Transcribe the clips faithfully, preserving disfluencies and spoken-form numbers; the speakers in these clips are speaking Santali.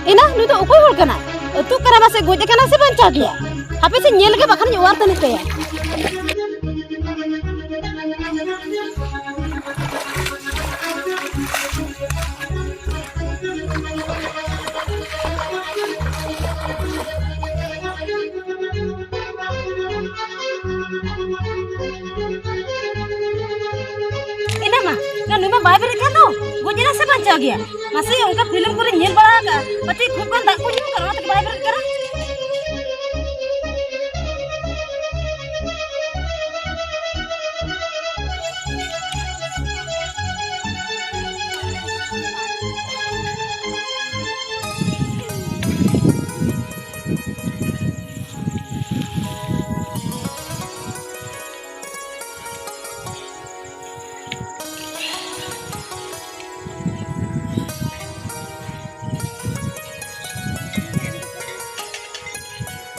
ᱮᱱᱟ, ᱱᱩᱭ ᱫᱚ ᱚᱠᱚᱭ ᱦᱚᱲ ᱠᱟᱱᱟᱭ? ᱟᱹᱛᱩᱜ ᱠᱟᱱᱟ ᱢᱟᱥᱮ, ᱜᱚᱡ ᱟᱠᱟᱱᱟ ᱥᱮ ᱵᱟᱧᱪᱟᱣ ᱜᱮᱭᱟ? ᱦᱟᱯᱮ ᱥᱮ ᱧᱮᱞ ᱜᱮ, ᱵᱟᱠᱷᱟᱱᱤᱧ ᱚᱣᱟᱨ ᱛᱟᱹᱱᱤᱡ ᱛᱟᱭᱟ᱾ ᱮᱱᱟ ᱢᱟ, ᱱᱟ ᱱᱩᱭ ᱢᱟ ᱵᱟᱭ ᱵᱮᱨᱮᱫ ᱠᱟᱱ ᱫᱚ, ᱜᱚᱡ ᱮᱱᱟ ᱥᱮ ᱵᱟᱧᱪᱟᱣ ᱜᱮᱭᱟ? ᱢᱟᱥᱮ, ᱚᱱᱠᱟ ᱯᱷᱤᱞᱢ ᱠᱚᱨᱮ ᱧᱮᱞ ᱵᱟᱲᱟ ᱟᱠᱟᱫᱼᱟ, ᱯᱟᱪᱮ ᱠᱷᱩᱵ ᱜᱟᱱ ᱫᱟᱜ ᱠᱚ ᱧᱩ ᱠᱟᱱᱟ, ᱚᱱᱟ ᱛᱮᱜᱮ ᱵᱟᱭ ᱵᱮᱨᱮᱫ ᱠᱟᱱᱟ᱾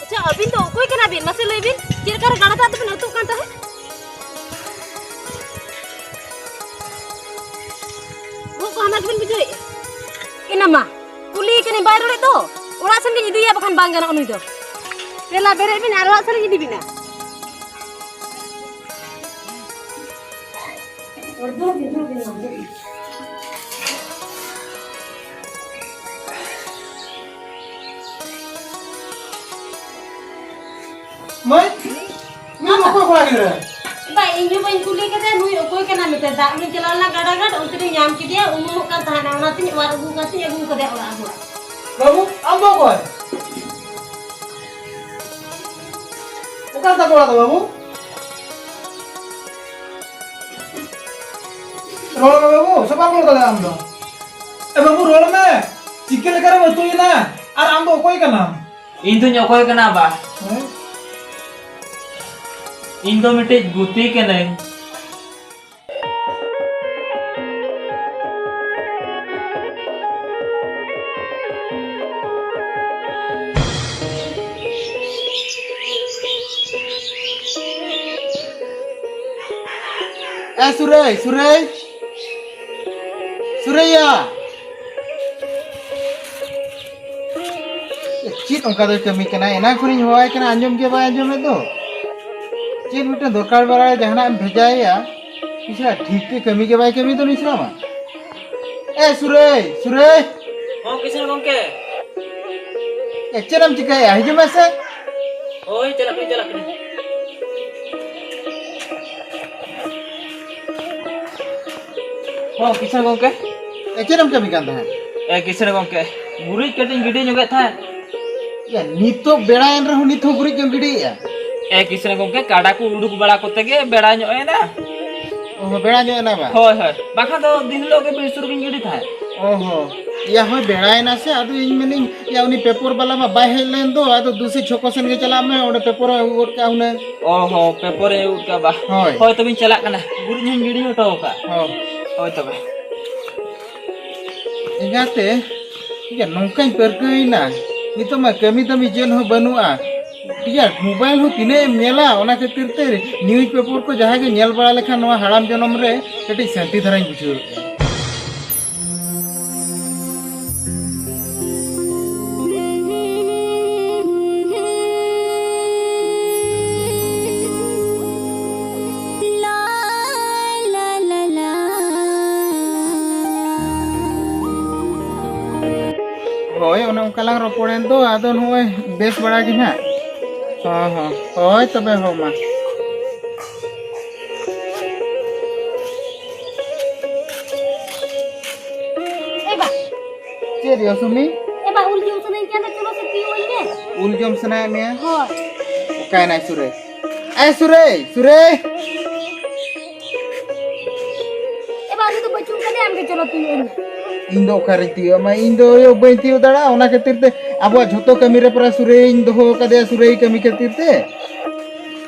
ᱟᱪᱪᱷᱟ, ᱟᱹᱵᱤᱱ ᱫᱚ ᱚᱠᱚᱭ ᱠᱟᱱᱟ ᱵᱤᱱ? ᱢᱟᱥᱮ ᱞᱟᱹᱭ ᱵᱤᱱ, ᱪᱮᱫ ᱞᱮᱠᱟ ᱨᱮ ᱜᱟᱰᱟ ᱫᱟᱜ ᱛᱮᱵᱤᱱ ᱟᱹᱛᱩᱜ ᱠᱟᱱ ᱛᱟᱦᱮᱸᱫ? ᱵᱚᱦᱚᱜ ᱠᱚ ᱦᱟᱢᱟᱞ ᱜᱮᱵᱤᱱ ᱵᱩᱡᱷᱟᱹᱣᱮᱫᱼᱟ? ᱮᱱᱟ ᱢᱟ, ᱠᱩᱞᱤᱭᱮ ᱠᱟᱹᱱᱟᱹᱧ, ᱵᱟᱭ ᱨᱚᱲᱮᱫ ᱫᱚ᱾ ᱚᱲᱟᱜ ᱥᱮᱱ ᱜᱤᱧ ᱤᱫᱤᱭᱟ, ᱵᱟᱠᱷᱟᱱ ᱵᱟᱝ ᱜᱟᱱᱚᱜᱼᱟ ᱱᱩᱭ ᱫᱚ᱾ ᱫᱮᱞᱟ, ᱵᱮᱨᱮᱫ ᱵᱤᱱ ᱟᱨ ᱚᱲᱟᱜ ᱥᱮᱱ ᱤᱧ ᱤᱫᱤ ᱵᱤᱱᱟ᱾ ᱢᱟᱹᱭ, ᱱᱩᱭ ᱫᱚ ᱚᱠᱚᱭ ᱠᱚᱲᱟ ᱜᱤᱫᱽᱨᱟᱹ? ᱵᱟ, ᱤᱧ ᱦᱚᱸ ᱵᱟᱹᱧ ᱠᱩᱞᱤ ᱠᱮᱫᱮᱭᱟ, ᱱᱩᱭ ᱚᱠᱚᱭ ᱠᱟᱱᱟ ᱢᱮᱱᱛᱮ᱾ ᱫᱟᱜ ᱞᱩᱧ ᱪᱟᱞᱟᱣ ᱞᱮᱱᱟ ᱜᱟᱰᱟ ᱜᱷᱟᱴ, ᱚᱱᱛᱮ ᱨᱤᱧ ᱧᱟᱢ ᱠᱮᱫᱮᱭᱟ, ᱩᱱᱩᱢᱚᱜ ᱠᱟᱱ ᱛᱟᱦᱮᱱᱟ, ᱚᱱᱟᱛᱤᱧ ᱚᱣᱟᱨ ᱟᱹᱜᱩ ᱠᱟᱛᱮᱧ ᱟᱹᱜᱩ ᱠᱟᱫᱮᱭᱟ ᱚᱲᱟᱜ ᱦᱚᱲ᱾ ᱵᱟᱹᱵᱩ, ᱟᱢ ᱫᱚ ᱚᱠᱚᱭ? ᱚᱠᱟ ᱛᱟᱠᱚ ᱚᱲᱟᱜ ᱫᱚ ᱵᱟᱹᱵᱩ? ᱨᱚᱲ ᱢᱮ ᱵᱟᱹᱵᱩ, ᱥᱮ ᱵᱟᱢ ᱨᱚᱲ ᱫᱟᱲᱮᱭᱟᱜᱼᱟ ᱟᱢ ᱫᱚ? ᱮ ᱵᱟᱹᱵᱩ, ᱨᱚᱲ ᱢᱮ᱾ ᱪᱤᱠᱟᱹ ᱞᱮᱠᱟᱨᱮᱢ ᱟᱹᱛᱩᱭᱮᱱᱟ? ᱟᱨ ᱟᱢ ᱫᱚ ᱚᱠᱚᱭ ᱠᱟᱱᱟᱢ? ᱤᱧ ᱫᱚᱧ ᱚᱠᱚᱭ ᱠᱟᱱᱟ ᱵᱟ? ᱦᱮᱸ? ᱤᱧ ᱫᱚ ᱢᱤᱫᱴᱤᱡ ᱜᱩᱛᱤ ᱠᱟᱹᱱᱟᱹᱧ᱾ ᱮ ᱥᱩᱨᱟᱹᱭ, ᱥᱩᱨᱟᱹᱭ, ᱥᱩᱨᱟᱹᱭᱟ᱾ ᱪᱮᱫ ᱚᱱᱠᱟ ᱫᱚᱭ ᱠᱟᱹᱢᱤ ᱠᱟᱱᱟ? ᱮᱱᱟᱝ ᱠᱷᱚᱱᱤᱧ ᱦᱚᱦᱚᱣᱟᱭ ᱠᱟᱱᱟ, ᱟᱸᱡᱚᱢ ᱜᱮ ᱵᱟᱭ ᱟᱸᱡᱚᱢᱮᱫ ᱫᱚ᱾ ᱪᱮᱫ ᱢᱤᱫᱴᱮᱱ ᱫᱚᱨᱠᱟᱨ ᱵᱟᱲᱟᱭ ᱡᱟᱦᱟᱱᱟᱜ ᱮᱢ ᱵᱷᱮᱡᱟᱭᱮᱭᱟ, ᱤᱥᱟ ᱴᱷᱤᱠ ᱛᱮ ᱠᱟᱹᱢᱤ ᱜᱮ ᱵᱟᱭ ᱠᱟᱹᱢᱤ ᱫᱚ ᱱᱩᱭ ᱥᱟᱞᱟ ᱢᱟ᱾ ᱮ ᱥᱩᱨᱟᱹᱭ, ᱥᱩᱨᱟᱹᱭ᱾ ᱦᱚᱸ, ᱠᱤᱥᱟᱹᱬ ᱜᱚᱝᱠᱮ᱾ ᱮ, ᱪᱮᱫ ᱮᱢ ᱪᱤᱠᱟᱹᱭᱮᱫᱼᱟ? ᱦᱤᱡᱩᱜ ᱢᱮᱥᱮ᱾ ᱦᱳᱭ, ᱪᱟᱞᱟᱜ ᱠᱟᱹᱱᱟᱹᱧ, ᱪᱟᱞᱟᱜ ᱠᱟᱹᱱᱟᱹᱧ᱾ ᱦᱚᱸ, ᱠᱤᱥᱟᱹᱬ ᱜᱚᱝᱠᱮ᱾ ᱮ, ᱪᱮᱫ ᱮᱢ ᱠᱟᱹᱢᱤ ᱠᱟᱱ ᱛᱟᱦᱮᱸᱫ? ᱮ, ᱠᱤᱥᱟᱹᱬ ᱜᱚᱝᱠᱮ, ᱜᱩᱨᱤᱡ ᱠᱟᱹᱴᱤᱡ ᱤᱧ ᱜᱤᱰᱤ ᱧᱚᱜᱮᱫ ᱛᱟᱦᱮᱸᱫ᱾ ᱭᱟ, ᱱᱤᱛᱚᱜ ᱵᱮᱲᱟᱭᱮᱱ ᱨᱮᱦᱚᱸ ᱱᱤᱛ ᱦᱚᱸ ᱜᱩᱨᱤᱡ ᱜᱮᱢ ᱜᱤᱰᱤᱭᱮᱫᱼᱟ? ᱮ, ᱠᱤᱥᱟᱹᱬ ᱜᱚᱝᱠᱮ, ᱠᱟᱰᱟ ᱠᱚ ᱩᱰᱩᱠ ᱵᱟᱲᱟ ᱠᱚᱛᱮ ᱜᱮ ᱵᱮᱲᱟ ᱧᱚᱜ ᱮᱱᱟ᱾ ᱚ, ᱵᱮᱲᱟ ᱧᱚᱜ ᱮᱱᱟ ᱵᱟ? ᱦᱳᱭ, ᱦᱳᱭ, ᱵᱟᱠᱷᱟᱱ ᱫᱚ ᱫᱤᱱ ᱦᱤᱞᱳᱜ ᱜᱮ ᱵᱤᱨ ᱥᱩᱨ ᱨᱮᱜᱤᱧ ᱜᱤᱰᱤ ᱛᱟᱦᱮᱸᱫ᱾ ᱚ ᱦᱚᱸ, ᱭᱟ, ᱦᱳᱭ, ᱵᱮᱲᱟᱭᱮᱱᱟ ᱥᱮ, ᱟᱫᱚ ᱤᱧ ᱢᱮᱱᱤᱧ, ᱭᱟ, ᱩᱱᱤ ᱯᱮᱯᱚᱨ ᱵᱟᱞᱟ ᱢᱟ ᱵᱟᱭ ᱦᱮᱡ ᱞᱮᱱ ᱫᱚ, ᱟᱫᱚ ᱫᱩᱥᱮ ᱪᱷᱚᱠᱚ ᱥᱮᱱ ᱜᱮ ᱪᱟᱞᱟᱜ ᱢᱮ, ᱚᱸᱰᱮ ᱯᱮᱯᱚᱨ ᱮ ᱟᱹᱜᱩ ᱜᱚᱫ ᱠᱟᱜᱼᱟ ᱦᱩᱱᱟᱹᱝ᱾ ᱚ ᱦᱚᱸ, ᱯᱮᱯᱚᱨ ᱮ ᱟᱹᱜᱩ ᱠᱟᱜᱼᱟ ᱵᱟ? ᱦᱳᱭ᱾ ᱦᱳᱭ, ᱛᱚᱵᱮᱧ ᱪᱟᱞᱟᱜ ᱠᱟᱱᱟ, ᱜᱩᱨᱤᱡ ᱦᱚᱸᱧ ᱜᱤᱰᱤ ᱦᱚᱴᱚ ᱠᱟᱜᱼᱟ᱾ ᱦᱚᱸ᱾ ᱦᱳᱭ ᱛᱚᱵᱮ᱾ ᱮᱸᱜᱟᱛᱮ, ᱤᱭᱟᱹ, ᱱᱚᱝᱠᱟᱧ ᱯᱟᱹᱨᱠᱟᱹᱣᱮᱱᱟ, ᱱᱤᱛᱚᱜ ᱢᱟ ᱠᱟᱹᱢᱤ ᱫᱟᱹᱢᱤ ᱪᱮᱫ ᱦᱚᱸ ᱵᱟᱹᱱᱩᱜᱼᱟ᱾ ᱤᱭᱟᱹ, ᱢᱳᱵᱟᱭᱤᱞ ᱦᱚᱸ ᱛᱤᱱᱟᱹᱜ ᱮᱢ ᱧᱮᱞᱟ, ᱚᱱᱟ ᱠᱷᱟᱹᱛᱤᱨ ᱛᱮ ᱱᱤᱭᱩᱡᱽ ᱯᱮᱯᱟᱨ ᱠᱚ ᱡᱟᱦᱟᱸᱭ ᱜᱮ ᱧᱮᱞ ᱵᱟᱲᱟ ᱞᱮᱠᱷᱟᱱ ᱱᱚᱣᱟ ᱦᱟᱲᱟᱢ ᱡᱚᱱᱚᱢ ᱨᱮ ᱠᱟᱹᱴᱤᱡ ᱥᱟᱹᱱᱛᱤ ᱫᱷᱟᱨᱟᱧ ᱵᱩᱡᱷᱟᱹᱣᱮᱫᱼᱟ᱾ ᱦᱳᱭ, ᱚᱱᱮ ᱚᱱᱠᱟ ᱞᱟᱝ ᱨᱚᱯᱚᱲᱮᱱ ᱫᱚ, ᱟᱫᱚ ᱱᱚᱜᱼᱚᱭ ᱵᱮᱥ ᱵᱟᱲᱟ ᱜᱮ ᱱᱟᱦᱟᱜ᱾ ᱦᱚᱸ, ᱦᱚᱸ, ᱦᱳᱭ ᱛᱚᱵᱮ, ᱦᱚᱸ ᱢᱟ᱾ ᱮ ᱵᱟ᱾ ᱪᱮᱫ ᱭᱟ ᱥᱩᱢᱤ? ᱮ ᱵᱟ, ᱩᱞ ᱡᱚᱢ ᱥᱟᱱᱟᱧ ᱠᱟᱱᱟ, ᱪᱚᱞᱚ ᱥᱮ ᱛᱤᱭᱳᱜ ᱟᱹᱧ ᱢᱮ᱾ ᱩᱞ ᱡᱚᱢ ᱥᱟᱱᱟᱭᱮᱫ ᱢᱮᱭᱟ? ᱦᱳᱭ᱾ ᱚᱠᱟᱭᱮᱱᱟᱭ ᱥᱩᱨᱮ? ᱮ ᱥᱩᱨᱮ, ᱥᱩᱨᱮ! ᱮ ᱵᱟ, ᱩᱱᱤ ᱫᱚ ᱵᱟᱹᱪᱩᱜ ᱠᱟᱫᱮᱭᱟ, ᱟᱢᱜᱮ ᱪᱚᱞᱚ ᱛᱤᱭᱳᱜ ᱟᱹᱧ ᱢᱮ᱾ ᱤᱧ ᱫᱚ ᱚᱠᱟᱨᱮᱧ ᱛᱤᱭᱳᱜ ᱟᱢᱟ? ᱤᱧ ᱫᱚ ᱭᱳ ᱵᱟᱹᱧ ᱛᱤᱭᱳᱜ ᱫᱟᱲᱮᱭᱟᱜᱼᱟ, ᱚᱱᱟ ᱠᱷᱟᱹᱛᱤᱨ ᱛᱮ ᱟᱵᱚᱣᱟᱜ ᱡᱷᱚᱛᱚ ᱠᱟᱹᱢᱤ ᱨᱮ ᱯᱨᱟᱭ ᱥᱩᱨᱮᱧ ᱫᱚᱦᱚ ᱠᱟᱫᱮᱭᱟ, ᱥᱩᱨᱮᱭ ᱠᱟᱹᱢᱤ ᱠᱷᱟᱹᱛᱤᱨ ᱛᱮ᱾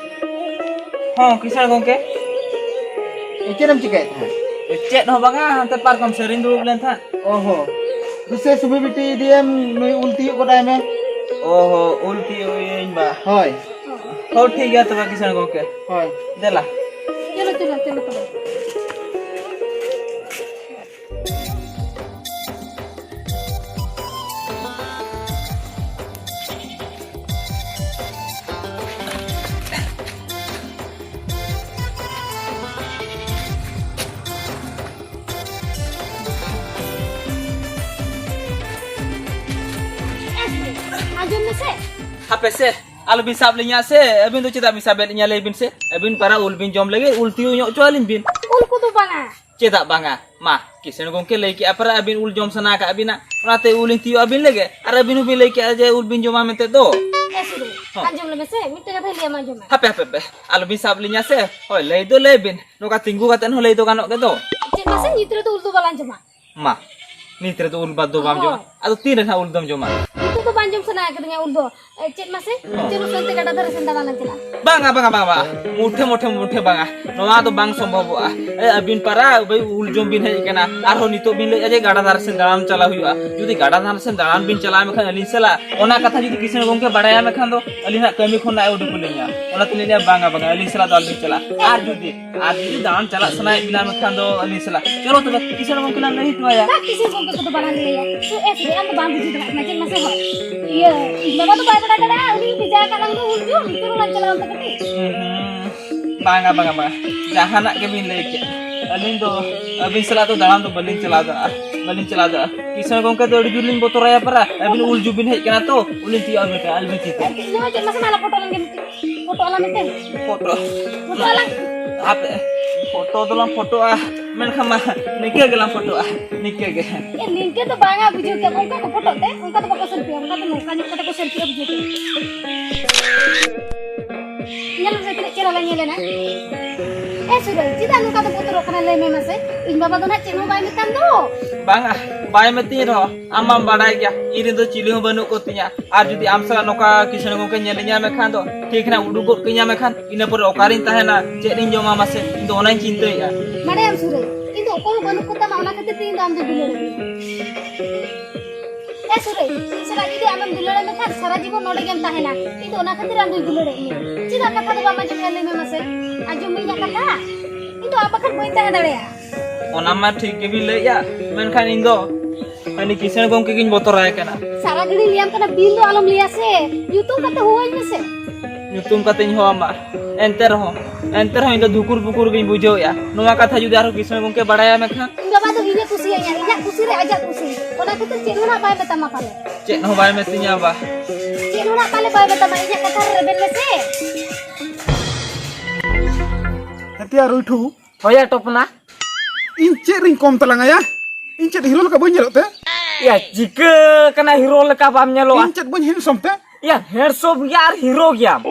ᱦᱚᱸ, ᱠᱤᱥᱟᱹᱬ ᱜᱚᱝᱠᱮ᱾ ᱮ, ᱪᱮᱫ ᱮᱢ ᱪᱤᱠᱟᱹᱭᱮᱫ ᱛᱟᱦᱮᱸᱫ? ᱪᱮᱫ ᱦᱚᱸ ᱵᱟᱝᱟ, ᱦᱟᱱᱛᱮ ᱯᱟᱨᱠᱚᱢ ᱥᱮᱫ ᱨᱤᱧ ᱫᱩᱲᱩᱵ ᱞᱮᱱ ᱛᱟᱦᱮᱸᱫ᱾ ᱚ ᱦᱚᱸ᱾ ᱫᱩᱥᱮ ᱥᱩᱵᱤ ᱵᱤᱴᱤ ᱤᱫᱤᱭᱮᱢ, ᱱᱩᱭ ᱩᱞ ᱛᱤᱭᱳᱜ ᱜᱚᱫᱟᱭ ᱢᱮ᱾ ᱚ ᱦᱚᱸ, ᱩᱞ ᱛᱤᱭᱳᱜ ᱤᱧ ᱵᱟ᱾ ᱦᱳᱭ᱾ ᱦᱚᱸ, ᱴᱷᱤᱠ ᱜᱮᱭᱟ ᱛᱚᱵᱮ ᱠᱤᱥᱟᱹᱬ ᱜᱚᱝᱠᱮ᱾ ᱦᱳᱭ᱾ ᱫᱮᱞᱟ᱾ ᱪᱚᱞᱚ, ᱪᱚᱞᱚ, ᱪᱚᱞᱚ ᱛᱚᱵᱮ᱾ ᱟᱸᱡᱚᱢ ᱢᱮᱥᱮ᱾ ᱦᱟᱯᱮ ᱥᱮ, ᱟᱞᱚᱵᱤᱱ ᱥᱟᱵ ᱞᱤᱧᱟ ᱥᱮ᱾ ᱟᱹᱵᱤᱱ ᱫᱚ ᱪᱮᱫᱟᱜ ᱵᱤᱱ ᱥᱟᱵᱮᱫ ᱞᱤᱧᱟ, ᱞᱟᱹᱭ ᱵᱤᱱ ᱥᱮ? ᱟᱹᱵᱤᱱ ᱯᱟᱨᱟ ᱩᱞ ᱵᱤᱱ ᱡᱚᱢ ᱞᱟᱹᱜᱤᱫ ᱩᱞ ᱛᱤᱭᱳᱜ ᱧᱚᱜ ᱦᱚᱪᱚ ᱟᱹᱞᱤᱧ ᱵᱤᱱ᱾ ᱩᱞ ᱠᱚᱫᱚ ᱵᱟᱝᱟ᱾ ᱪᱮᱫᱟᱜ ᱵᱟᱝᱟ? ᱢᱟ, ᱠᱤᱥᱟᱹᱬ ᱜᱚᱝᱠᱮ ᱞᱟᱹᱭ ᱠᱮᱜᱼᱟ ᱯᱟᱨᱟ ᱟᱹᱵᱤᱱ ᱩᱞ ᱡᱚᱢ ᱥᱟᱱᱟ ᱟᱠᱟᱫ ᱵᱤᱱᱟ, ᱚᱱᱟᱛᱮ ᱩᱞ ᱞᱤᱧ ᱛᱤᱭᱳᱜ ᱟᱹᱵᱤᱱ ᱞᱮᱜᱮ᱾ ᱟᱨ ᱟᱹᱵᱤᱱ ᱦᱚᱸᱵᱤᱱ ᱞᱟᱹᱭ ᱠᱮᱜᱼᱟ ᱡᱮ ᱩᱞ ᱵᱤᱱ ᱡᱚᱢᱟ ᱢᱮᱱᱛᱮ ᱫᱚ᱾ ᱮ ᱥᱩᱨᱩ, ᱦᱚᱸ᱾ ᱟᱸᱡᱚᱢ ᱞᱮᱢᱮ ᱥᱮ, ᱢᱤᱫᱴᱮᱱ ᱠᱟᱛᱷᱟᱧ ᱞᱟᱹᱭᱟᱢᱟ, ᱟᱸᱡᱚᱢ ᱢᱮ᱾ ᱦᱟᱯᱮ, ᱦᱟᱯᱮ, ᱦᱟᱯᱮ, ᱟᱞᱚᱵᱤᱱ ᱥᱟᱵ ᱞᱤᱧᱟ ᱥᱮ᱾ ᱦᱳᱭ, ᱞᱟᱹᱭ ᱫᱚ ᱞᱟᱹᱭ ᱵᱤᱱ, ᱱᱚᱝᱠᱟ ᱛᱤᱸᱜᱩ ᱠᱟᱛᱮᱫ ᱦᱚᱸ ᱞᱟᱹᱭ ᱫᱚ ᱜᱟᱱᱚᱜ ᱜᱮᱫᱚ᱾ ᱪᱮᱫ ᱢᱟᱥᱮ, ᱧᱤᱛ ᱨᱮᱫᱚ ᱩᱞ ᱫᱚ ᱵᱟᱞᱟᱝ ᱡᱚᱢᱟ᱾ ᱢᱟ, ᱱᱤᱛ ᱨᱮᱫᱚ ᱩᱞ ᱵᱟᱫ ᱫᱚ ᱵᱟᱢ ᱦᱳᱭ᱾ ᱡᱚᱢᱟ? ᱟᱫᱚ ᱛᱤᱱ ᱨᱮ ᱱᱟᱦᱟᱜ ᱩᱞ ᱫᱚᱢ ᱡᱚᱢᱟ? ᱱᱤᱛᱚᱜ ᱫᱚ ᱵᱟᱝ ᱡᱚᱢ ᱥᱟᱱᱟ ᱠᱟᱫᱤᱧᱟ ᱩᱞ ᱫᱚ᱾ ᱮ, ᱪᱮᱫ ᱢᱟᱥᱮ? ᱦᱚᱸ᱾ ᱪᱚᱞᱚ ᱥᱮ ᱚᱱᱛᱮ ᱜᱟᱰᱟ ᱫᱷᱟᱨᱮ ᱥᱮᱱ ᱫᱟᱬᱟᱱ ᱞᱟᱝ ᱪᱟᱞᱟᱜᱼᱟ᱾ ᱵᱟᱝᱟ, ᱵᱟᱝᱟ, ᱵᱟᱝᱟ, ᱵᱟᱝᱟ᱾ ᱢᱩᱴᱷᱮ, ᱢᱩᱴᱷᱮ, ᱢᱩᱴᱷᱮ ᱵᱟᱝᱟ᱾ ᱱᱚᱣᱟ ᱫᱚ ᱵᱟᱝ ᱥᱚᱢᱵᱷᱚᱵᱚᱜᱼᱟ᱾ ᱮ, ᱟᱹᱵᱤᱱ ᱯᱟᱨᱟ ᱩᱵᱟᱹᱭ ᱩᱞ ᱡᱚᱢ ᱵᱤᱱ ᱦᱮᱡ ᱟᱠᱟᱱᱟ᱾ ᱟᱨᱦᱚᱸ ᱱᱤᱛᱚᱜ ᱵᱤᱱ ᱞᱟᱹᱭᱮᱫᱼᱟ ᱡᱮ ᱜᱟᱰᱟ ᱫᱷᱟᱨᱮ ᱥᱮᱱ ᱫᱟᱬᱟᱱ ᱪᱟᱞᱟᱣ ᱦᱩᱭᱩᱜᱼᱟ᱾ ᱡᱩᱫᱤ ᱜᱟᱰᱟ ᱫᱷᱟᱨᱮ ᱥᱮᱱ ᱫᱟᱬᱟᱱ ᱵᱤᱱ ᱪᱟᱞᱟᱜᱼᱟ ᱢᱮᱱᱠᱷᱟᱱ ᱟᱹᱞᱤᱧ ᱥᱟᱞᱟᱜ, ᱚᱱᱟ ᱠᱟᱛᱷᱟ ᱡᱩᱫᱤ ᱠᱤᱥᱟᱹᱬ ᱜᱚᱝᱠᱮ ᱵᱟᱲᱟᱭᱟ ᱢᱮᱱᱠᱷᱟᱱ ᱫᱚ ᱟᱹᱞᱤᱧ ᱦᱟᱸᱜ ᱠᱟᱹᱢᱤ ᱠᱷᱚᱱ ᱦᱟᱸᱜ ᱮ ᱩᱰᱩᱠ ᱞᱤᱧᱟ᱾ ᱚᱱᱟᱛᱮ ᱞᱤᱧ ᱞᱟᱹᱭᱟ ᱵᱟᱝᱟ, ᱵᱟᱝᱟ, ᱟᱹᱞᱤᱧ ᱥᱟᱞᱟᱜ ᱫᱚ ᱟᱞᱚᱵᱤᱱ ᱪᱟᱞᱟᱜᱼᱟ᱾ ᱟᱨ ᱡᱩᱫᱤ ᱟᱨ ᱡᱩᱫᱤ ᱫᱟᱬᱟᱱ ᱪᱟᱞᱟᱜ ᱥᱟᱱᱟᱭᱮᱫ ᱵᱤᱱᱟ ᱢᱮᱱᱠᱷᱟᱱ ᱫᱚ ᱟᱹᱞᱤᱧ ᱥᱟᱞᱟᱜ ᱪᱚᱞᱚ ᱛᱚᱵᱮ ᱠᱤᱥᱟᱹᱬ ᱜᱚᱝᱠᱮ ᱞᱟᱝ ᱞᱟᱹᱭ ᱦᱚᱴᱚ ᱟᱭᱟ᱾ ᱵᱟ, ᱠᱤᱥᱟᱹᱬ ᱜᱚᱝᱠᱮ ᱠᱚᱫᱚ ᱵᱟᱞᱟᱝ ᱞᱟᱹᱭ ᱟᱭᱟ᱾ ᱥᱩ, ᱮ, ᱥᱩ, ᱟᱢ ᱫᱚ ᱵᱟᱢ ᱵᱩᱡᱷᱟᱹᱣ ᱫᱟᱲᱮᱭᱟᱜ ᱠᱟᱱᱟ ᱪᱮᱫ ᱢᱟᱥᱮ ᱦᱚᱲ? ᱤᱭᱟᱹ, ᱤᱧ ᱵᱟᱵᱟ ᱫᱚ ᱵᱟᱭ ᱵᱟᱲᱟᱭ ᱫᱟᱲᱮᱭᱟᱜᱼᱟ, ᱩᱱᱤ ᱵᱷᱮᱡᱟ ᱟᱠᱟᱫ ᱞᱟᱝ ᱫᱚ ᱩᱞ ᱡᱚᱢ, ᱱᱤᱛᱚᱜ ᱦᱚᱸ ᱞᱟᱝ ᱪᱟᱞᱟᱜᱼᱟ ᱚᱱᱛᱮ ᱠᱟᱹᱴᱤᱡ᱾ ᱦᱩᱸ, ᱦᱩᱸ᱾ ᱵᱟᱝᱟ, ᱵᱟᱝᱟ, ᱵᱟᱝᱟ᱾ ᱡᱟᱦᱟᱱᱟᱜ ᱜᱮᱵᱤᱱ ᱞᱟᱹᱭ ᱠᱮᱫ, ᱟᱹᱞᱤᱧ ᱫᱚ ᱟᱹᱵᱤᱱ ᱥᱟᱞᱟᱜ ᱫᱚ ᱫᱟᱬᱟᱱ ᱫᱚ ᱵᱟᱹᱞᱤᱧ ᱪᱟᱞᱟᱣ ᱫᱟᱲᱮᱭᱟᱜᱼᱟ, ᱵᱟᱹᱞᱤᱧ ᱪᱟᱞᱟᱣ ᱫᱟᱲᱮᱭᱟᱜᱼᱟ᱾ ᱠᱤᱥᱟᱹᱬ ᱜᱚᱝᱠᱮ ᱫᱚ ᱟᱹᱰᱤ ᱡᱳᱨ ᱞᱤᱧ ᱵᱚᱛᱚᱨᱟᱭᱟ ᱯᱟᱨᱟ᱾ ᱟᱹᱵᱤᱱ ᱩᱞ ᱡᱩ ᱵᱤᱱ ᱦᱮᱡ ᱠᱟᱱᱟ ᱛᱚ, ᱩᱞᱤᱧ ᱛᱤᱭᱳᱜ ᱟᱹᱵᱤᱱ ᱠᱟᱱᱟ, ᱟᱞᱚᱵᱤᱱ ᱪᱤᱱᱛᱟᱹᱭᱟ᱾ ᱤᱧ ᱦᱚᱸ ᱪᱮᱫ ᱢᱟᱥᱮ ᱢᱟ ᱞᱟᱯᱚᱴᱚᱜ ᱞᱟᱝ ᱜᱮ ᱢᱤᱫᱴᱤᱡ᱾ ᱯᱷᱳᱴᱳ ᱟᱞᱟᱝ ᱢᱤᱫᱴᱮᱱ᱾ ᱯᱷᱳᱴᱳ᱾ ᱯᱷᱳᱴᱳ ᱟᱞᱟᱝ᱾ ᱦᱟᱯᱮ, ᱯᱷᱳᱴᱳ ᱫᱚᱞᱟᱝ ᱯᱷᱳᱴᱳᱜᱼᱟ, ᱢᱮᱱᱠᱷᱟᱱ ᱢᱟ ᱱᱤᱝᱠᱟᱹ ᱜᱮᱞᱟᱝ ᱯᱷᱳᱴᱳᱜᱼᱟ, ᱱᱤᱝᱠᱟᱹ ᱜᱮ᱾ ᱮ, ᱱᱤᱝᱠᱟᱹ ᱫᱚ ᱵᱟᱝᱟ, ᱵᱩᱡᱷᱟᱹᱣ ᱠᱮᱫ ᱚᱱᱠᱟ ᱠᱚ ᱯᱷᱳᱴᱳᱜ ᱛᱮ, ᱚᱱᱠᱟ ᱫᱚ ᱵᱟᱠᱚ ᱥᱮᱞᱯᱷᱤᱭᱟ, ᱚᱱᱠᱟ ᱫᱚ ᱱᱚᱝᱠᱟ ᱧᱚᱜ ᱠᱟᱛᱮ ᱠᱚ ᱥᱮᱞᱯᱷᱤᱭᱟ, ᱵᱩᱡᱷᱟᱹᱣ ᱠᱮᱫ᱾ ᱧᱮᱞ ᱢᱮᱥᱮ, ᱛᱤᱱᱟᱹᱜ ᱪᱮᱦᱨᱟ ᱞᱮ ᱧᱮᱞ ᱮᱱᱟ᱾ ᱮ ᱥᱩᱨᱟᱹᱭ, ᱪᱮᱫᱟᱜ ᱱᱚᱝᱠᱟ ᱫᱚ ᱵᱚᱛᱚᱨᱚᱜ ᱠᱟᱱᱟ, ᱞᱟᱹᱭ ᱢᱮ ᱢᱟᱥᱮ? ᱤᱧ ᱵᱟᱵᱟ ᱫᱚ ᱱᱟᱦᱟᱜ ᱪᱮᱫ ᱦᱚᱸ ᱵᱟᱭ ᱢᱮᱛᱟᱢ ᱫᱚ᱾ ᱵᱟᱝᱟ, ᱵᱟᱭ ᱢᱤᱛᱟᱹᱧ ᱨᱮᱦᱚᱸ, ᱟᱢ ᱢᱟᱢ ᱵᱟᱰᱟᱭ ᱜᱮᱭᱟ, ᱤᱧ ᱨᱮᱱ ᱫᱚ ᱪᱤᱞᱤ ᱦᱚᱸ ᱵᱟᱹᱱᱩᱜ ᱠᱚ ᱛᱤᱧᱟ᱾ ᱟᱨ ᱡᱩᱫᱤ ᱟᱢ ᱥᱟᱞᱟᱜ ᱱᱚᱝᱠᱟ ᱠᱤᱥᱟᱹᱬ ᱜᱚᱝᱠᱮ ᱧᱮᱞᱤᱧᱟ ᱢᱮᱠᱷᱟᱱ ᱫᱚ, ᱴᱷᱤᱠ ᱱᱟᱜ ᱩᱰᱩᱠ ᱜᱚᱫ ᱠᱟᱹᱧᱟ ᱢᱮᱠᱷᱟᱱ, ᱤᱱᱟᱹ ᱯᱚᱨᱮ ᱚᱠᱟᱨᱤᱧ ᱛᱟᱦᱮᱱᱟ, ᱪᱮᱫ ᱤᱧ ᱡᱚᱢᱟ ᱢᱟᱥᱮ? ᱤᱧ ᱫᱚ ᱚᱱᱟᱧ ᱪᱤᱱᱛᱟᱹᱭᱮᱫᱼᱟ᱾ ᱵᱟᱰᱟᱭᱟᱢ ᱥᱩᱨᱟᱹᱭ, ᱤᱧ ᱫᱚ ᱚᱠᱚᱭ ᱦᱚᱸ ᱵᱟᱹᱱᱩᱜ ᱠᱚ ᱛᱟᱢᱟ, ᱚᱱᱟ ᱠᱷᱟᱹᱛᱤᱨ ᱛᱮ ᱤᱧ ᱫᱚ ᱟᱢ ᱫᱚᱧ ᱫᱩᱞᱟᱹᱲ ᱟᱹᱫᱤᱧᱟ᱾ ᱮ ᱥᱩᱨᱟᱹᱭ, ᱤᱧ ᱥᱟᱞᱟᱜ ᱡᱩᱫᱤ ᱟᱢᱮᱢ ᱫᱩᱞᱟᱹᱲ ᱢᱮᱠᱷᱟᱱ ᱥᱟᱨᱟ ᱡᱤᱵᱚᱱ ᱱᱚᱰᱮ ᱜᱮᱢ ᱛᱟᱦᱮᱱᱟ᱾ ᱤᱧ ᱫᱚ ᱚᱱᱟ ᱠᱷᱟᱹᱛᱤᱨ ᱟᱢ ᱫᱚᱧ ᱫᱩᱞᱟᱹᱲᱮᱫ ᱢᱮᱭᱟ᱾ ᱪᱮᱫᱟᱜ ᱠᱟᱛᱷᱟ ᱫᱚ ᱵᱟᱢ ᱟᱸᱡᱚᱢᱮᱫᱼᱟ, ᱞᱟᱹᱭ ᱢᱮ ᱢᱟᱥᱮ? ᱟᱸᱡᱚᱢ ᱢᱮ ᱤᱧᱟᱹᱜ ᱠᱟᱛᱷᱟ᱾ ᱤᱧ ᱫᱚ ᱟᱢ ᱵᱟᱠᱷᱟᱱ ᱵᱟᱹᱧ ᱛᱟᱦᱮᱸ ᱫᱟᱲᱮᱭᱟᱜᱼᱟ᱾ ᱚᱱᱟ ᱢᱟ ᱴᱷᱤᱠ ᱜᱮᱵᱤᱱ ᱞᱟᱹᱭᱮᱫᱼᱟ, ᱢᱮᱱᱠᱷᱟᱱ ᱤᱧ ᱫᱚ ᱦᱟᱹᱱᱤ ᱠᱤᱥᱟᱹᱬ ᱜᱚᱝᱠᱮ ᱜᱤᱧ ᱵᱚᱛᱚᱨᱟᱭ ᱠᱟᱱᱟ᱾ ᱥᱟᱨᱟ ᱜᱷᱟᱹᱲᱤ ᱞᱟᱹᱭᱟᱢ ᱠᱟᱱᱟ, ᱵᱤᱞ ᱫᱚ ᱟᱞᱚᱢ ᱞᱟᱹᱭᱟ ᱥᱮ, ᱧᱩᱛᱩᱢ ᱠᱟᱛᱮ ᱦᱚᱦᱚᱣᱟᱹᱧ ᱢᱮᱥᱮ᱾ ᱧᱩᱛᱩᱢ ᱠᱟᱛᱮᱧ ᱦᱚᱦᱚᱣᱟᱢᱟ, ᱮᱱᱛᱮ ᱨᱮᱦᱚᱸ, ᱮᱱᱛᱮ ᱨᱮᱦᱚᱸ ᱤᱧ ᱫᱚ ᱫᱷᱩᱠᱩᱨ ᱯᱩᱠᱩᱨ ᱜᱤᱧ ᱵᱩᱡᱷᱟᱹᱣᱮᱫᱼᱟ᱾ ᱱᱚᱣᱟ ᱠᱟᱛᱷᱟ ᱡᱩᱫᱤ ᱟᱨᱦᱚᱸ ᱠᱤᱥᱟᱹᱬ ᱜᱚᱝᱠᱮ ᱵᱟᱲᱟᱭᱟ ᱢᱮᱱᱠᱷᱟᱱ? ᱤᱧ ᱵᱟᱵᱟ ᱫᱚ ᱤᱧᱮ ᱠᱩᱥᱤᱭᱟᱹᱧᱟ, ᱤᱧᱟᱹᱜ ᱠᱩᱥᱤ ᱨᱮ ᱟᱡᱟᱜ ᱠᱩᱥᱤ, ᱚᱱᱟ ᱠᱷᱟᱹᱛᱤᱨ ᱪᱮᱫ ᱦᱚᱸ ᱱᱟᱜ ᱵᱟᱭ ᱢᱮᱛᱟᱢᱟ ᱯᱟᱞᱮ᱾ ᱪᱮᱫ ᱦᱚᱸ ᱵᱟᱭ ᱢᱮᱛᱟᱹᱧᱟ ᱵᱟ᱾ ᱪᱮᱫ ᱦᱚᱸ ᱱᱟᱜ ᱯᱟᱞᱮ ᱵᱟᱭ ᱢᱮᱛᱟᱢᱟ, ᱤᱧᱟᱹᱜ ᱠᱟᱛᱷᱟ ᱨᱮ ᱨᱮᱵᱮᱱ ᱢᱮᱥᱮ᱾ ᱦᱮᱸ ᱛᱮᱭᱟ ᱨᱩᱭᱴᱷᱩ᱾ ᱦᱳᱭᱟ ᱴᱚᱯᱱᱟ᱾ ᱤᱧ ᱪᱮᱫ ᱨᱤᱧ ᱠᱚᱢ ᱛᱟᱞᱟᱝᱟ ᱭᱟ? ᱤᱧ ᱪᱮᱫ ᱦᱤᱨᱳ ᱞᱮᱠᱟ ᱵᱟᱹᱧ ᱧᱮᱞᱚᱜ ᱛᱮ? ᱭᱟ, ᱪᱤᱠᱟᱹ ᱠᱟᱱᱟ ᱦᱤᱨᱳ ᱞᱮᱠᱟ ᱵᱟᱢ ᱧᱮᱞᱚᱜᱼᱟ? ᱤᱧ ᱪᱮᱫ ᱵᱟᱹᱧ ᱦᱮᱱᱰᱥᱚᱢ ᱛᱮ? ᱭᱟ, ᱦᱮᱱᱰᱥᱚᱢ ᱜᱮᱭᱟ ᱟᱨ ᱦᱤᱨᱳ ᱜᱮᱭᱟᱢ᱾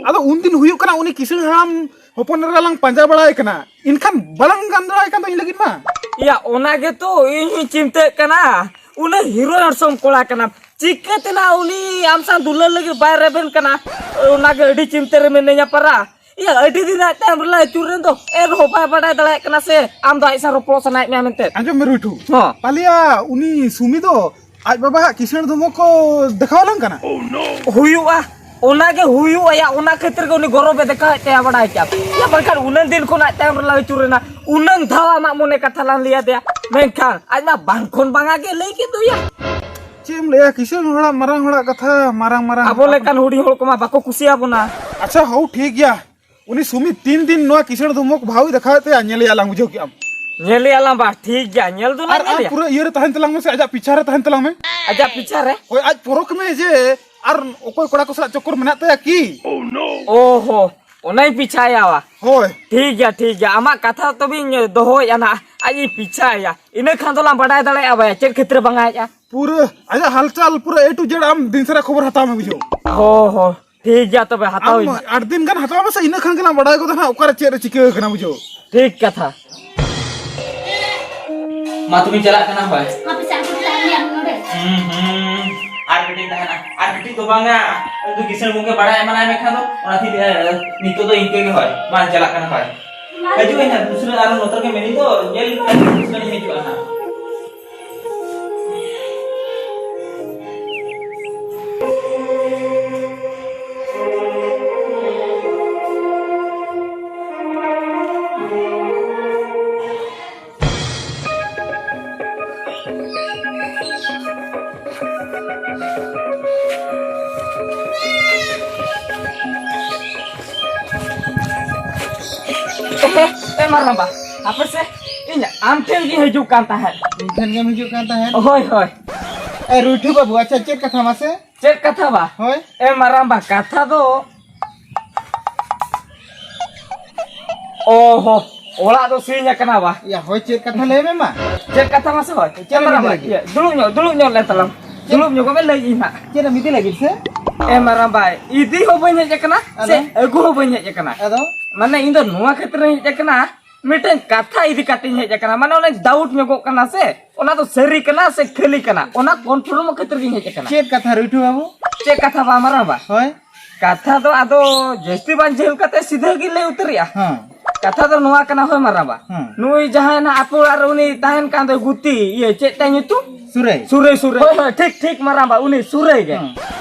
ᱟᱫᱚ ᱩᱱᱫᱤᱱ ᱦᱩᱭᱩᱜ ᱠᱟᱱᱟ ᱩᱱᱤ ᱠᱤᱥᱟᱹᱬ ᱦᱟᱲᱟᱢ ᱦᱚᱯᱚᱱ ᱮᱨᱟ ᱞᱟᱝ ᱯᱟᱸᱡᱟ ᱵᱟᱲᱟᱭ ᱠᱟᱱᱟ, ᱮᱱᱠᱷᱟᱱ ᱵᱟᱞᱟᱝ ᱜᱟᱱ ᱫᱟᱲᱮᱭᱟᱭ ᱠᱟᱱ ᱫᱚ ᱤᱧ ᱞᱟᱹᱜᱤᱫ ᱢᱟ᱾ ᱭᱟ, ᱚᱱᱟ ᱜᱮᱛᱚ ᱤᱧ ᱦᱚᱸᱧ ᱪᱤᱱᱛᱟᱹᱜ ᱠᱟᱱᱟ, ᱩᱱᱟᱹᱜ ᱦᱤᱨᱳ ᱦᱮᱱᱰᱥᱚᱢ ᱠᱚᱲᱟ ᱠᱟᱱᱟᱢ, ᱪᱤᱠᱟᱹᱛᱮ ᱱᱟ ᱩᱱᱤ ᱟᱢ ᱥᱟᱶ ᱫᱩᱞᱟᱹᱲ ᱞᱟᱹᱜᱤᱫ ᱵᱟᱭ ᱨᱮᱵᱮᱱ ᱠᱟᱱᱟ? ᱚᱱᱟᱜᱮ ᱟᱹᱰᱤ ᱪᱤᱱᱛᱟᱹ ᱨᱮ ᱢᱤᱱᱟᱹᱧᱟ ᱯᱟᱨᱟ᱾ ᱤᱭᱟᱹ, ᱟᱹᱰᱤ ᱫᱤᱱ ᱟᱡ ᱛᱟᱭᱚᱢ ᱨᱮᱞᱮ ᱟᱹᱪᱩᱨ ᱨᱮᱱ ᱫᱚ, ᱮᱱ ᱨᱮᱦᱚᱸ ᱵᱟᱭ ᱵᱟᱰᱟᱭ ᱫᱟᱲᱮᱭᱟᱜ ᱠᱟᱱᱟ ᱥᱮ ᱟᱢ ᱫᱚ ᱟᱡ ᱥᱟᱶ ᱨᱚᱯᱚᱲ ᱥᱟᱱᱟᱭᱮᱫ ᱢᱮᱭᱟ ᱢᱮᱱᱛᱮ᱾ ᱟᱸᱡᱚᱢ ᱢᱮ ᱨᱩᱭᱴᱷᱩ, ᱦᱚᱸ᱾ ᱯᱟᱞᱮᱭᱟ ᱩᱱᱤ ᱥᱩᱢᱤ ᱫᱚ ᱟᱡ ᱵᱟᱵᱟᱣᱟᱜ ᱠᱤᱥᱟᱹᱬ ᱫᱷᱚᱢᱚᱠ ᱠᱚ ᱫᱮᱠᱷᱟᱣ ᱟᱞᱟᱝ ᱠᱟᱱᱟ᱾ ᱦᱩᱭᱩᱜᱼᱟ, ᱚᱱᱟ ᱜᱮ ᱦᱩᱭᱩᱜᱼᱟ ᱭᱟ, ᱚᱱᱟ ᱠᱷᱟᱹᱛᱤᱨ ᱜᱮ ᱩᱱᱤ ᱜᱚᱨᱚᱵᱮ ᱫᱮᱠᱷᱟᱣᱮᱫ ᱛᱟᱭᱟ, ᱵᱟᱰᱟᱭ ᱠᱮᱫᱟᱢ᱾ ᱭᱟ, ᱵᱟᱝᱠᱷᱟᱱ ᱩᱱᱟᱹᱝ ᱫᱤᱱ ᱠᱷᱚᱱ ᱟᱡ ᱛᱟᱭᱚᱢ ᱨᱮᱞᱮ ᱟᱹᱪᱩᱨ ᱮᱱᱟ, ᱩᱱᱟᱹᱝ ᱫᱷᱟᱣ ᱟᱢᱟᱜ ᱢᱚᱱᱮ ᱠᱟᱛᱷᱟ ᱞᱟᱝ ᱞᱟᱹᱭ ᱟᱫᱮᱭᱟ, ᱢᱮᱱᱠᱷᱟᱱ ᱟᱡ ᱢᱟ ᱵᱟᱝ ᱠᱷᱚᱱ ᱵᱟᱝᱟ ᱜᱮ ᱞᱟᱹᱭ ᱠᱮᱫ ᱫᱚᱭᱟ᱾ ᱪᱮᱫ ᱮᱢ ᱞᱟᱹᱭᱟ, ᱠᱤᱥᱟᱹᱬ ᱦᱚᱲᱟᱜ, ᱢᱟᱨᱟᱝ ᱦᱚᱲᱟᱜ ᱠᱟᱛᱷᱟ, ᱢᱟᱨᱟᱝ ᱢᱟᱨᱟᱝ ᱟᱵᱚ ᱦᱟᱯᱲᱟᱢ ᱞᱮᱠᱟᱱ ᱦᱩᱰᱤᱧ ᱦᱚᱲ ᱠᱚᱢᱟ ᱵᱟᱠᱚ ᱠᱩᱥᱤᱭᱟᱵᱚᱱᱟ᱾ ᱟᱪᱪᱷᱟ, ᱦᱳ, ᱴᱷᱤᱠ ᱜᱮᱭᱟ᱾ ᱩᱱᱤ ᱥᱩᱢᱤ ᱛᱤᱱ ᱫᱤᱱ ᱱᱚᱣᱟ ᱠᱤᱥᱟᱹᱬ ᱫᱷᱚᱢᱚᱠ ᱵᱷᱟᱣ ᱮ ᱫᱮᱠᱷᱟᱣᱮᱫ ᱛᱟᱭᱟ, ᱧᱮᱞᱮᱭᱟ ᱞᱟᱝ, ᱵᱩᱡᱷᱟᱹᱣ ᱠᱮᱜᱼᱟᱢ? ᱧᱮᱞᱮᱭᱟ ᱞᱟᱝ ᱵᱟ, ᱴᱷᱤᱠ ᱜᱮᱭᱟ, ᱧᱮᱞ ᱫᱚ ᱞᱟᱝ ᱟᱨ ᱟᱢ ᱧᱮᱞᱮᱭᱟ᱾ ᱯᱩᱨᱟᱹ ᱤᱭᱟᱹ ᱨᱮ ᱛᱟᱦᱮᱱ ᱛᱟᱞᱟᱝ ᱢᱮᱥᱮ, ᱟᱡᱟᱜ ᱯᱤᱪᱷᱟ ᱨᱮ ᱛᱟᱦᱮᱱ ᱛᱟᱞᱟᱝ ᱢᱮ᱾ ᱟᱡᱟᱜ ᱯᱤᱪᱷᱟ ᱨᱮ? ᱦᱳᱭ, ᱟᱡ ᱯᱚᱨᱚᱠ ᱢᱮ ᱡᱮ ᱟᱨ ᱚᱠᱚᱭ ᱠᱚᱲᱟ ᱠᱚ ᱥᱟᱞᱟᱜ ᱪᱚᱠᱚᱨ ᱢᱮᱱᱟᱜ ᱛᱟᱭᱟ ᱠᱤ? ᱚ ᱦᱚ, ᱚᱱᱟᱧ ᱯᱤᱪᱷᱟᱭᱟ ᱵᱟ᱾ ᱦᱳᱭ᱾ ᱴᱷᱤᱠ ᱜᱮᱭᱟ, ᱴᱷᱤᱠ ᱜᱮᱭᱟ, ᱟᱢᱟᱜ ᱠᱟᱛᱷᱟ ᱛᱚᱵᱮᱧ ᱫᱚᱦᱚᱭᱮᱫᱼᱟ ᱱᱟᱦᱟᱜ, ᱟᱡ ᱤᱧ ᱯᱤᱪᱷᱟᱭᱟ, ᱤᱱᱟᱹ ᱠᱷᱟᱱ ᱫᱚᱞᱟᱝ ᱵᱟᱰᱟᱭ ᱫᱟᱲᱮᱭᱟᱜᱼᱟ ᱵᱟᱭᱟ ᱪᱮᱫ ᱠᱷᱮᱛᱨᱮ ᱵᱟᱝᱟ ᱦᱮᱡᱼᱟ᱾ ᱯᱩᱨᱟᱹ ᱟᱡᱟᱜ ᱦᱟᱞᱪᱟᱞ ᱯᱩᱨᱟᱹ A to Z ᱟᱢ ᱫᱤᱱ ᱥᱟᱨᱟ ᱠᱷᱚᱵᱚᱨ ᱦᱟᱛᱟᱣ ᱢᱮ, ᱵᱩᱡᱷᱟᱹᱣ᱾ ᱦᱚ, ᱦᱚ᱾ ᱴᱷᱤᱠ ᱜᱮᱭᱟ, ᱛᱚᱵᱮ ᱦᱟᱛᱟᱣ ᱟᱢ ᱤᱧ᱾ ᱟᱴ ᱫᱤᱱ ᱜᱟᱱ ᱦᱟᱛᱟᱣ ᱢᱮᱥᱮ, ᱤᱱᱟᱹ ᱠᱷᱟᱱ ᱜᱮᱞᱟᱝ ᱵᱟᱰᱟᱭ ᱜᱚᱫᱟ ᱱᱟᱦᱟᱜ ᱚᱠᱟᱨᱮ ᱪᱮᱫ ᱨᱮ ᱪᱤᱠᱟᱹ ᱟᱠᱟᱱᱟ, ᱵᱩᱡᱷᱟᱹᱣ᱾ ᱴᱷᱤᱠ ᱠᱟᱛᱷᱟ᱾ ᱢᱟ ᱛᱚᱵᱮ ᱪᱟᱞᱟᱜ ᱠᱟᱱᱟ ᱦᱳᱭ᱾ ᱦᱟᱯᱮ ᱥᱮ ᱟᱨ ᱠᱟᱹᱴᱤᱡ ᱛᱟᱦᱮᱱ ᱢᱮ ᱱᱚᱰᱮ᱾ ᱦᱩᱸ, ᱦᱩᱸ᱾ ᱟᱨ ᱠᱟᱹᱴᱤᱡ ᱫᱚ ᱵᱟᱝᱟ᱾ ᱩᱱᱤ ᱫᱚ ᱠᱤᱥᱟᱹᱬ ᱜᱚᱢᱠᱮ ᱵᱟᱲᱟᱭ ᱮᱢᱟᱱᱟᱭ ᱢᱮ ᱠᱷᱟᱱ ᱫᱚ, ᱚᱱᱟᱛᱮ, ᱮ, ᱱᱤᱛᱚᱜ ᱫᱚ ᱤᱱᱠᱟᱹ ᱜᱮ ᱦᱳᱭ᱾ ᱢᱟ ᱪᱟᱞᱟᱜ ᱠᱟᱱᱟ ᱦᱳᱭ᱾ ᱦᱤᱡᱩᱜ ᱟᱹᱧ ᱦᱟᱸᱜ, ᱫᱩᱥᱨᱟᱹ ᱟᱨᱚ ᱱᱚᱛᱮ ᱨᱮᱜᱮ ᱢᱮᱱᱟᱹᱧ ᱫᱚ, ᱧᱮᱞ ᱤᱧ ᱦᱟᱸᱜ, ᱫᱩᱥᱨᱟᱹ ᱤᱧ ᱦᱤᱡᱩᱜᱼᱟ ᱦᱟᱸᱜ᱾ ᱮ, ᱮ ᱢᱟᱨᱟᱝᱵᱟ, ᱦᱟᱯᱮ ᱥᱮ, ᱤᱧ ᱟᱢ ᱴᱷᱮᱱ ᱜᱤᱧ ᱦᱤᱡᱩᱜ ᱠᱟᱱ ᱛᱟᱦᱮᱸᱫ᱾ ᱤᱧ ᱴᱷᱮᱱ ᱜᱮᱢ ᱦᱤᱡᱩᱜ ᱠᱟᱱ ᱛᱟᱦᱮᱸᱫ? ᱦᱳᱭ, ᱦᱳᱭ᱾ ᱮ, ᱨᱩᱭᱴᱷᱩ ᱵᱟᱹᱵᱩ, ᱟᱪᱪᱷᱟ, ᱪᱮᱫ ᱠᱟᱛᱷᱟ ᱢᱟᱥᱮ? ᱪᱮᱫ ᱠᱟᱛᱷᱟ ᱵᱟ? ᱦᱳᱭ᱾ ᱮ ᱢᱟᱨᱟᱝᱵᱟ, ᱠᱟᱛᱷᱟ ᱫᱚ, ᱚ ᱦᱚ, ᱚᱲᱟᱜ ᱫᱚ ᱥᱤᱧ ᱟᱠᱟᱱᱟ ᱵᱟ᱾ ᱭᱟ, ᱦᱳᱭ, ᱪᱮᱫ ᱠᱟᱛᱷᱟ ᱞᱟᱹᱭ ᱢᱮ ᱢᱟ? ᱪᱮᱫ ᱠᱟᱛᱷᱟ ᱢᱟᱥᱮ ᱦᱳᱭ? ᱪᱮᱫ ᱮᱢ ᱢᱟᱨᱟᱝᱵᱟ? ᱤᱫᱤ ᱞᱟᱹᱜᱤᱫ? ᱤᱭᱟᱹ, ᱫᱩᱲᱩᱵ ᱧᱚᱜ, ᱫᱩᱲᱩᱵ ᱧᱚᱜ ᱞᱮᱱ ᱛᱟᱞᱟᱝ᱾ ᱪᱮᱫ? ᱫᱩᱲᱩᱵ ᱧᱚᱜᱚᱜ ᱢᱮ, ᱞᱟᱹᱭ ᱤᱧ ᱦᱟᱸᱜ᱾ ᱪᱮᱫ ᱮᱢ ᱤᱫᱤ ᱞᱟᱹᱜᱤᱫ ᱥᱮ? ᱮ ᱢᱟᱨᱟᱝᱵᱟ, ᱤᱫᱤ ᱦᱚᱸ ᱵᱟᱹᱧ ᱦᱮᱡ ᱟᱠᱟᱱᱟ, ᱟᱫᱚ? ᱥᱮ ᱟᱹᱜᱩ ᱦᱚᱸ ᱵᱟᱹᱧ ᱦᱮᱡ ᱟᱠᱟᱱᱟ᱾ ᱟᱫᱚ? ᱢᱟᱱᱮ, ᱤᱧ ᱫᱚ ᱱᱚᱣᱟ ᱠᱷᱟᱹᱛᱤᱨ ᱤᱧ ᱦᱮᱡ ᱟᱠᱟᱱᱟ, ᱢᱤᱫᱴᱮᱱ ᱠᱟᱛᱷᱟ ᱤᱫᱤ ᱠᱟᱛᱮ ᱤᱧ ᱦᱮᱡ ᱟᱠᱟᱱᱟ, ᱢᱟᱱᱮ ᱚᱱᱮ doubt ᱧᱚᱜᱚᱜ ᱠᱟᱱᱟ ᱥᱮ, ᱚᱱᱟ ᱫᱚ ᱥᱟᱹᱨᱤ ᱠᱟᱱᱟ ᱥᱮ ᱠᱷᱟᱹᱞᱤ ᱠᱟᱱᱟ, ᱚᱱᱟ confirm ᱠᱷᱟᱹᱛᱤᱨ ᱜᱤᱧ ᱦᱮᱡ ᱟᱠᱟᱱᱟ᱾ ᱪᱮᱫ ᱠᱟᱛᱷᱟ ᱨᱩᱭᱴᱷᱩ ᱵᱟᱹᱵᱩ? ᱪᱮᱫ ᱠᱟᱛᱷᱟ ᱵᱟ ᱢᱟᱨᱟᱝ ᱵᱟ? ᱦᱳᱭ᱾ ᱠᱟᱛᱷᱟ ᱫᱚ ᱟᱫᱚ ᱡᱟᱹᱥᱛᱤ ᱵᱟᱝ ᱡᱷᱟᱹᱞ ᱠᱟᱛᱮ ᱥᱤᱫᱷᱟᱹ ᱜᱤᱧ ᱞᱟᱹᱭ ᱩᱛᱟᱹᱨᱮᱜᱼᱟ᱾ ᱦᱮᱸ᱾ ᱠᱟᱛᱷᱟ ᱫᱚ ᱱᱚᱣᱟ ᱠᱟᱱᱟ, ᱦᱳᱭ ᱢᱟᱨᱟᱝ ᱵᱟ᱾ ᱦᱮᱸ᱾ ᱱᱩᱭ ᱡᱟᱦᱟᱸᱭ ᱱᱟᱦᱟᱜ ᱟᱯᱮ ᱚᱲᱟᱜ ᱨᱮ ᱩᱱᱤ ᱛᱟᱦᱮᱱ ᱠᱟᱱ ᱫᱚᱭ ᱜᱩᱛᱤ, ᱤᱭᱟᱹ ᱪᱮᱫ ᱛᱟᱭ ᱧᱩᱛᱩᱢ? ᱥᱩᱨᱟᱹᱭ᱾ ᱥᱩᱨᱟᱹᱭ, ᱥᱩᱨᱟᱹᱭ᱾ ᱦᱳᱭ, ᱦᱳᱭ, ᱴᱷᱤᱠ, ᱴᱷᱤᱠ ᱢᱟᱨᱟᱝ ᱵᱟ, ᱩᱱᱤ ᱥᱩᱨᱟᱹᱭ ᱜᱮ᱾ ᱦᱮᱸ᱾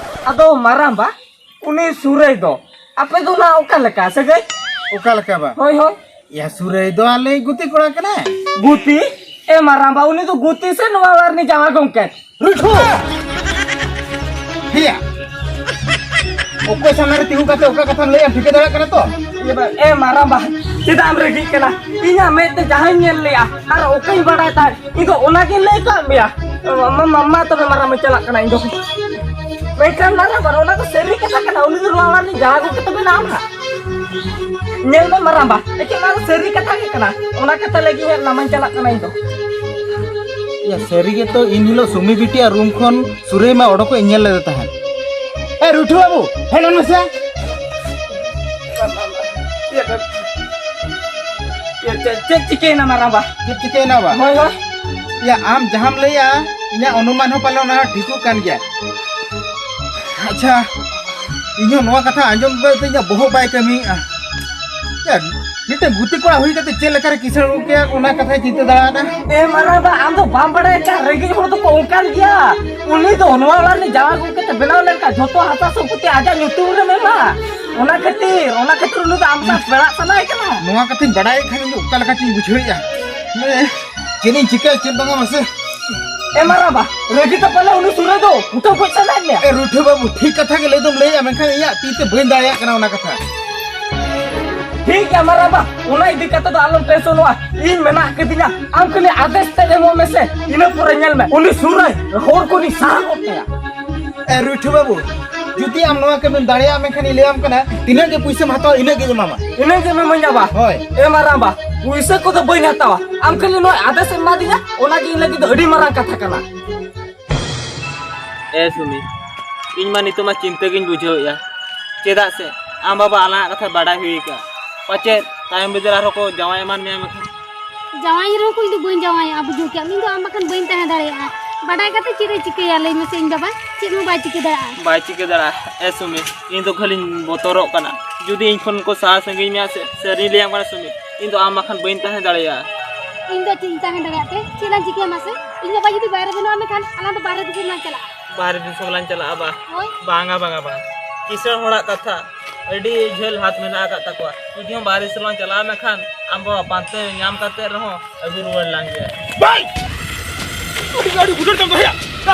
ᱟᱫᱚ ᱢᱟᱨᱟᱝ ᱵᱟ, ᱩᱱᱤ ᱥᱩᱨᱟᱹᱭ ᱫᱚ ᱟᱯᱮ ᱫᱚ ᱱᱟᱜ ᱚᱠᱟ ᱞᱮᱠᱟ ᱥᱟᱹᱜᱟᱹᱭ? ᱚᱠᱟ ᱞᱮᱠᱟ ᱵᱟ? ᱦᱳᱭ, ᱦᱳᱭ᱾ ᱭᱟ, ᱥᱩᱨᱟᱹᱭ ᱫᱚ ᱟᱞᱮ ᱜᱩᱛᱤ ᱠᱚᱲᱟ ᱠᱟᱱᱟᱭ᱾ ᱜᱩᱛᱤ? ᱮ ᱢᱟᱨᱟᱝᱵᱟ, ᱩᱱᱤ ᱫᱚ ᱜᱩᱛᱤ ᱥᱮ ᱱᱚᱣᱟ ᱚᱲᱟᱜ ᱨᱤᱱᱤᱡ ᱡᱟᱶᱟᱭ ᱜᱚᱢᱠᱮ? ᱨᱩᱭᱴᱷᱩ! ᱦᱮᱭᱟ! ᱚᱠᱚᱭ ᱥᱟᱢᱱᱟ ᱨᱮ ᱛᱤᱸᱜᱩ ᱠᱟᱛᱮ ᱚᱠᱟ ᱠᱟᱛᱷᱟᱢ ᱞᱟᱹᱭᱟ, ᱴᱷᱤᱠᱟᱹ ᱫᱟᱲᱮᱭᱟᱜ ᱠᱟᱱᱟ ᱛᱚ? ᱮ ᱢᱟ-, ᱮ ᱢᱟᱨᱟᱝᱵᱟ, ᱪᱮᱫᱟᱜ ᱮᱢ ᱨᱟᱹᱜᱤᱜ ᱠᱟᱱᱟ? ᱤᱧᱟᱜ ᱢᱮᱫ ᱛᱮ ᱡᱟᱦᱟᱸᱧ ᱧᱮᱞ ᱞᱮᱜᱼᱟ, ᱟᱨ ᱚᱠᱟᱧ ᱵᱟᱲᱟᱭ ᱛᱟᱦᱮᱸᱫ, ᱤᱧ ᱫᱚ ᱚᱱᱟᱜᱤᱧ ᱞᱟᱹᱭ ᱠᱟᱜ ᱢᱮᱭᱟ᱾ ᱢᱟ, ᱢᱟ, ᱢᱟ, ᱢᱟ ᱛᱚᱵᱮ ᱢᱟᱨᱟᱝ, ᱢᱟᱧ ᱪᱟᱞᱟᱜ ᱠᱟᱱᱟ ᱤᱧ ᱫᱚ᱾ ᱢᱮᱱᱠᱷᱟᱱ ᱢᱟᱨᱟᱝᱵᱟ, ᱚᱱᱟ ᱫᱚ ᱥᱟᱹᱨᱤ ᱠᱟᱛᱷᱟ ᱠᱟᱱᱟ, ᱩᱱᱤ ᱫᱚ ᱱᱚᱣᱟ ᱚᱲᱟᱜ ᱨᱤᱱᱤᱡ ᱡᱟᱶᱟᱭ ᱜᱚᱢᱠᱮ ᱛᱟᱵᱮᱱᱟ ᱟᱢ ᱦᱟᱸᱜ᱾ ᱧᱮᱞ ᱢᱮ ᱢᱟᱨᱟᱝᱵᱟ, ᱮᱠᱮᱱ ᱚᱱᱟ ᱫᱚ ᱥᱟᱹᱨᱤ ᱠᱟᱛᱷᱟ ᱜᱮ ᱠᱟᱱᱟ, ᱚᱱᱟ ᱠᱟᱛᱷᱟ ᱞᱟᱹᱜᱤᱫ ᱦᱟᱸᱜ ᱱᱟᱢᱟᱧ ᱪᱟᱞᱟᱜ ᱠᱟᱱᱟ ᱤᱧ ᱫᱚ᱾ ᱭᱟ, ᱥᱟᱹᱨᱤ ᱜᱮᱛᱚ, ᱤᱱ ᱦᱤᱞᱳᱜ ᱥᱩᱢᱤ ᱵᱤᱴᱤᱭᱟᱜ room ᱠᱷᱚᱱ ᱥᱩᱨᱟᱹᱭ ᱢᱟ ᱚᱰᱚᱠᱚᱜ ᱤᱧ ᱧᱮᱞ ᱞᱮᱫᱮ ᱛᱟᱦᱮᱸᱫ᱾ ᱮ ᱨᱩᱴᱷᱩ ᱵᱟᱹᱵᱩ, ᱦᱮᱡ ᱞᱮᱱ ᱢᱮᱥᱮ᱾ ᱪᱮᱫ, ᱪᱮᱫ ᱪᱤᱠᱟᱹᱭᱮᱱᱟ ᱢᱟᱨᱟᱝᱵᱟ? ᱪᱮᱫ ᱪᱤᱠᱟᱹᱭᱮᱱᱟ ᱵᱟ? ᱦᱳᱭ, ᱦᱳᱭ᱾ ᱭᱟ, ᱟᱢ ᱡᱟᱦᱟᱸᱢ ᱞᱟᱹᱭᱟ, ᱤᱧᱟᱹᱜ ᱚᱱᱩᱢᱟᱱ ᱦᱚᱸ ᱯᱟᱞᱮ ᱚᱱᱟ ᱦᱚᱸ ᱴᱷᱤᱠᱚᱜ ᱠᱟᱱ ᱜᱮᱭᱟ᱾ ᱟᱪᱪᱷᱟ, ᱤᱧ ᱦᱚᱸ ᱱᱚᱣᱟ ᱠᱟᱛᱷᱟ ᱟᱸᱡᱚᱢ ᱠᱟᱛᱮ ᱤᱧᱟᱹᱜ ᱵᱚᱦᱚᱜ ᱵᱟᱭ ᱠᱟᱹᱢᱤᱭᱮᱫᱼᱟ᱾ ᱭᱟ, ᱢᱤᱫᱴᱮᱱ ᱜᱩᱛᱤ ᱠᱚᱲᱟ ᱦᱩᱭ ᱠᱟᱛᱮ ᱪᱮᱫ ᱞᱮᱠᱟᱨᱮ ᱠᱤᱥᱟᱹᱬ ᱜᱚᱫ ᱠᱮᱭᱟ, ᱚᱱᱟ ᱠᱟᱛᱷᱟᱭ ᱪᱤᱱᱛᱟᱹ ᱫᱟᱲᱮᱭᱟᱫᱟ᱾ ᱮ ᱢᱟᱨᱟᱝᱵᱟ, ᱟᱢ ᱫᱚ ᱵᱟᱢ ᱵᱟᱲᱟᱭ ᱠᱟᱱ, ᱨᱮᱸᱜᱮᱡ ᱦᱚᱲ ᱫᱚᱠᱚ ᱚᱱᱠᱟᱱ ᱜᱮᱭᱟ᱾ ᱩᱱᱤ ᱫᱚ ᱱᱚᱣᱟ ᱚᱲᱟᱜ ᱨᱤᱱᱤᱡ ᱡᱟᱶᱟᱭ ᱜᱚᱢᱠᱮ ᱛᱮ ᱵᱮᱱᱟᱣ ᱞᱮᱱᱠᱷᱟᱱ ᱡᱷᱚᱛᱚ ᱦᱟᱥᱟ ᱥᱚᱢᱯᱚᱛᱤ ᱟᱡᱟᱜ ᱧᱩᱛᱩᱢ ᱨᱮᱢ ᱮᱢᱟ᱾ ᱚᱱᱟ ᱠᱷᱟᱹᱛᱤᱨ, ᱚᱱᱟ ᱠᱷᱟᱹᱛᱤᱨ ᱩᱱᱤ ᱫᱚ ᱟᱢ ᱥᱟᱶ ᱯᱮᱲᱟᱜ ᱥᱟᱱᱟᱭᱮ ᱠᱟᱱᱟ᱾ ᱱᱚᱣᱟ ᱠᱟᱛᱷᱟᱧ ᱵᱟᱰᱟᱭ ᱠᱷᱟᱱ ᱤᱧ ᱫᱚ ᱚᱠᱟ ᱞᱮᱠᱟ ᱪᱚᱧ ᱵᱩᱡᱷᱟᱹᱣᱮᱫᱼᱟ᱾ ᱢᱟᱱᱮ, ᱪᱮᱫ ᱤᱧ ᱪᱤᱠᱟᱹᱭᱟ, ᱪᱮᱫ ᱵᱟᱝᱟ ᱢᱟᱥᱮ? ᱮ ᱢᱟᱨᱟᱝᱵᱟ, ᱨᱟᱹᱜᱤ ᱛᱮ ᱯᱟᱞᱮ ᱩᱱᱤ ᱥᱩᱨ ᱨᱮᱫᱚ ᱩᱴᱷᱟᱹᱣ ᱜᱚᱡ ᱥᱟᱱᱟᱭᱮᱫ ᱢᱮᱭᱟ᱾ ᱮ ᱨᱩᱴᱷᱟᱹ ᱵᱟᱹᱵᱩ, ᱴᱷᱤᱠ ᱠᱟᱛᱷᱟ ᱜᱮ ᱞᱟᱹᱭ ᱫᱚᱢ ᱞᱟᱹᱭᱮᱫᱼᱟ, ᱢᱮᱱᱠᱷᱟᱱ ᱤᱧᱟᱹᱜ ᱛᱤ ᱛᱮ ᱵᱟᱹᱧ ᱫᱟᱲᱮᱭᱟᱜ ᱠᱟᱱᱟ ᱚᱱᱟ ᱠᱟᱛᱷᱟ᱾ ᱴᱷᱤᱠ ᱜᱮᱭᱟ ᱢᱟᱨᱟᱝᱵᱟ, ᱚᱱᱟ ᱤᱫᱤ ᱠᱟᱛᱮ ᱫᱚ ᱟᱞᱚᱢ ᱴᱮᱱᱥᱚᱱᱚᱜᱼᱟ, ᱤᱧ ᱢᱮᱱᱟᱜ ᱟᱠᱟᱫᱤᱧᱟ᱾ ᱟᱢ ᱠᱷᱟᱹᱞᱤ ᱟᱫᱮᱥ ᱛᱮᱫ ᱮᱢᱚᱜ ᱢᱮᱥᱮ, ᱤᱱᱟᱹ ᱯᱚᱨᱮ ᱧᱮᱞ ᱢᱮ, ᱩᱱᱤ ᱥᱩᱨ ᱨᱮ ᱦᱚᱲ ᱠᱚᱧ ᱥᱟᱦᱟ ᱜᱚᱫ ᱠᱟᱭᱟ᱾ ᱮ ᱨᱩᱴᱷᱟᱹ ᱵᱟᱹᱵᱩ, ᱡᱩᱫᱤ ᱟᱢ ᱱᱚᱣᱟ ᱠᱟᱹᱢᱤᱢ ᱫᱟᱲᱮᱭᱟᱜᱼᱟ, ᱢᱮᱱᱠᱷᱟᱱ ᱤᱧ ᱞᱟᱹᱭᱟᱢ ᱠᱟᱱᱟ, ᱛᱤᱱᱟᱹᱜ ᱜᱮ ᱯᱩᱭᱥᱟᱹᱢ ᱦᱟᱛᱟᱣᱟ, ᱤᱱᱟᱹᱜ ᱜᱮᱧ ᱮᱢᱟᱢᱟ᱾ ᱤᱱᱟᱹᱜ ᱜᱮᱢ ᱤᱢᱟᱹᱧᱟ ᱵᱟ? ᱦᱳᱭ᱾ ᱮ ᱢᱟᱨᱟᱝ ᱵᱟ, ᱯᱩᱭᱥᱟᱹ ᱠᱚᱫᱚ ᱵᱟᱹᱧ ᱦᱟᱛᱟᱣᱟ, ᱟᱢ ᱠᱷᱟᱹᱞᱤ ᱱᱚᱣᱟ ᱟᱫᱮᱥ ᱮᱢ ᱮᱢᱟᱫᱤᱧᱟ, ᱚᱱᱟ ᱜᱮ ᱤᱧ ᱞᱟᱹᱜᱤᱫ ᱫᱚ ᱟᱹᱰᱤ ᱢᱟᱨᱟᱝ ᱠᱟᱛᱷᱟ ᱠᱟᱱᱟ᱾ ᱮ ᱥᱩᱢᱤ, ᱤᱧ ᱢᱟ ᱱᱤᱛᱚᱜ ᱢᱟ ᱪᱤᱱᱛᱟᱹ ᱜᱤᱧ ᱵᱩᱡᱷᱟᱹᱣᱮᱫᱼᱟ, ᱪᱮᱫᱟᱜ ᱥᱮ ᱟᱢ ᱵᱟᱵᱟ ᱟᱞᱟᱝᱟᱜ ᱠᱟᱛᱷᱟ ᱵᱟᱰᱟᱭ ᱦᱩᱭ ᱟᱠᱟᱫᱼᱟ, ᱯᱟᱪᱮᱫ ᱛᱟᱭᱚᱢ ᱵᱤᱫᱟᱹᱞ ᱟᱨᱦᱚᱸ ᱠᱚ ᱡᱟᱶᱟᱭ ᱮᱢᱟᱱ ᱢᱮᱭᱟ ᱢᱮᱱᱠᱷᱟᱱ᱾ ᱡᱟᱶᱟᱭ ᱨᱮᱦᱚᱸ ᱠᱚ ᱤᱧ ᱫᱚ ᱵᱟᱹᱧ ᱡᱟᱶᱟᱭᱚᱜᱼᱟ, ᱵᱩᱡᱷᱟᱹᱣ ᱠᱮᱜᱼᱟᱢ? ᱤᱧ ᱫᱚ ᱟᱢ ᱵᱟᱠᱷᱟᱱ ᱵᱟᱹᱧ ᱛᱟᱦᱮᱸ ᱫᱟᱲᱮᱭᱟᱜᱼᱟ᱾ ᱵᱟᱰᱟᱭ ᱠᱟᱛᱮ ᱪᱮᱫ ᱮ ᱪᱤᱠᱟᱹᱭᱟ ᱞᱟᱹᱭ ᱢᱮᱥᱮ? ᱤᱧ ᱵᱟᱵᱟ ᱪᱮᱫ ᱦᱚᱸ ᱵᱟᱭ ᱪᱤᱠᱟᱹ ᱫᱟᱲᱮᱭᱟᱜᱼᱟ᱾ ᱵᱟᱭ ᱪᱤᱠᱟᱹ ᱫᱟᱲᱮᱭᱟᱜᱼᱟ᱾ ᱮ ᱥᱩᱢᱤ, ᱤᱧ ᱫᱚ ᱠᱷᱟᱹᱞᱤᱧ ᱵᱚᱛᱚᱨᱚᱜ ᱠᱟᱱᱟ, ᱡᱩᱫᱤ ᱤᱧ ᱠᱷᱚᱱ ᱠᱚ ᱥᱟᱦᱟ ᱥᱟᱺᱜᱤᱧ ᱢᱮᱭᱟ ᱥᱮ, ᱥᱟᱹᱨᱤᱧ ᱞᱟᱹᱭᱟᱢ ᱠᱟᱱᱟ ᱥᱩᱢᱤ, ᱤᱧ ᱫᱚ ᱟᱢ ᱵᱟᱠᱷᱟᱱ ᱵᱟᱹᱧ ᱛᱟᱦᱮᱸ ᱫᱟᱲᱮᱭᱟᱜᱼᱟ᱾ ᱤᱧ ᱫᱚ ᱪᱮᱫ ᱤᱧ ᱛᱟᱦᱮᱸ ᱫᱟᱲᱮᱭᱟᱜ ᱛᱮ? ᱪᱮᱫ ᱞᱟᱝ ᱪᱤᱠᱟᱹᱭᱟ ᱢᱟᱥᱮ? ᱤᱧ ᱵᱟᱵᱟ ᱡᱩᱫᱤ ᱵᱟᱭᱨᱮ ᱵᱟᱹᱱᱩᱜᱼᱟ ᱢᱮᱱᱠᱷᱟᱱ ᱟᱞᱟᱝ ᱫᱚ ᱵᱟᱦᱨᱮ ᱫᱤᱥᱚᱢ ᱞᱟᱝ ᱪᱟᱞᱟᱜᱼᱟ᱾ ᱵᱟᱦᱨᱮ ᱫᱤᱥᱚᱢ ᱞᱟᱝ ᱪᱟᱞᱟᱜᱼᱟ ᱵᱟ? ᱦᱳᱭ᱾ ᱵᱟᱝᱟ, ᱵᱟᱝᱟ, ᱵᱟᱝᱟ᱾ ᱠᱤᱥᱟᱹᱬ ᱦᱚᱲᱟᱜ ᱠᱟᱛᱷᱟ, ᱟᱹᱰᱤ ᱡᱷᱟᱹᱞ ᱦᱟᱛ ᱢᱮᱱᱟᱜ ᱟᱠᱟᱫ ᱛᱟᱠᱚᱣᱟ᱾ ᱡᱩᱫᱤ ᱦᱚᱸ ᱵᱟᱦᱨᱮ ᱫᱤᱥᱚᱢ ᱞᱟᱝ ᱪᱟᱞᱟᱜᱼᱟ ᱢᱮᱱᱠᱷᱟᱱ ᱟᱢ ᱵᱟᱵᱟ ᱯᱟᱱᱛᱮ ᱧᱟᱢ ᱠᱟᱛᱮ ᱨᱮᱦᱚᱸ ᱟᱹᱜᱩ ᱨᱩᱣᱟᱹᱲ ᱞᱟᱝ ᱜᱮᱭᱟ᱾ ᱵᱟᱭ! ᱟᱹᱰᱤ, ᱟᱹᱰᱤ ᱵᱩᱡᱷᱟᱹᱣ ᱪᱚᱝ ᱫᱚᱦᱚᱭᱟ᱾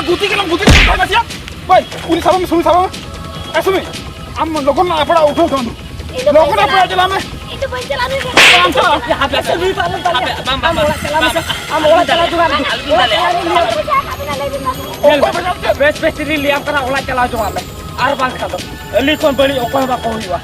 ᱜᱩᱛᱤ ᱠᱟᱱᱟᱢ, ᱜᱩᱛᱤ ᱠᱟᱱᱟᱢ, ᱵᱷᱟᱜᱟ ᱥᱮᱭᱟ᱾ ᱵᱟᱭ, ᱩᱱᱤ ᱥᱟᱵᱟ ᱢᱮ, ᱥᱩᱢᱤ ᱥᱟᱵᱟ ᱢᱮ᱾ ᱮ ᱥᱩᱢᱤ, ᱟᱢ ᱞᱚᱜᱚᱱ ᱟᱯᱲᱟ ᱩᱴᱷᱟᱹᱣ ᱛᱟᱢ᱾ ᱤᱧ ᱫᱚ ᱵᱟᱹᱧ ᱞᱚᱜᱚᱱ ᱟᱯᱲᱟ ᱪᱟᱞᱟᱜᱼᱟ᱾ ᱪᱟᱞᱟᱜ ᱢᱮ᱾ ᱤᱧ ᱫᱚ ᱵᱟᱹᱧ ᱪᱟᱞᱟᱜᱼᱟ, ᱱᱩᱭ ᱵᱟᱹᱧ ᱪᱟᱞᱟᱜᱼᱟ᱾ ᱟᱢ ᱪᱟᱞᱟᱜ ᱟᱢ᱾ ᱟᱯᱮ ᱥᱮ ᱱᱩᱭ ᱫᱚ ᱟᱞᱚᱢ ᱫᱟᱞᱮᱭᱟ᱾ ᱟᱢ ᱚᱲᱟᱜ ᱪᱟᱞᱟᱣ ᱡᱚᱝᱟᱜ ᱢᱮ᱾ ᱟᱞᱚᱵᱤᱱ ᱫᱟᱞᱮᱭᱟ᱾ ᱧᱮᱞ ᱢᱮ, ᱵᱮᱥ ᱵᱮᱥ ᱛᱮᱞᱤᱧ ᱞᱟᱹᱭᱟᱢ ᱠᱟᱱᱟ, ᱚᱲᱟᱜ ᱪᱟᱞᱟᱣ ᱡᱚᱝᱟᱜ ᱢᱮ᱾ ᱟᱨ ᱵᱟᱝᱠᱷᱟᱱ ᱫᱚ ᱟᱹᱞᱤᱧ ᱠᱷᱚᱱ ᱵᱟᱹᱲᱤᱡ ᱚᱠᱚᱭ ᱦᱚᱸ ᱵᱟᱠᱚ ᱦᱩᱭᱩᱜᱼᱟ᱾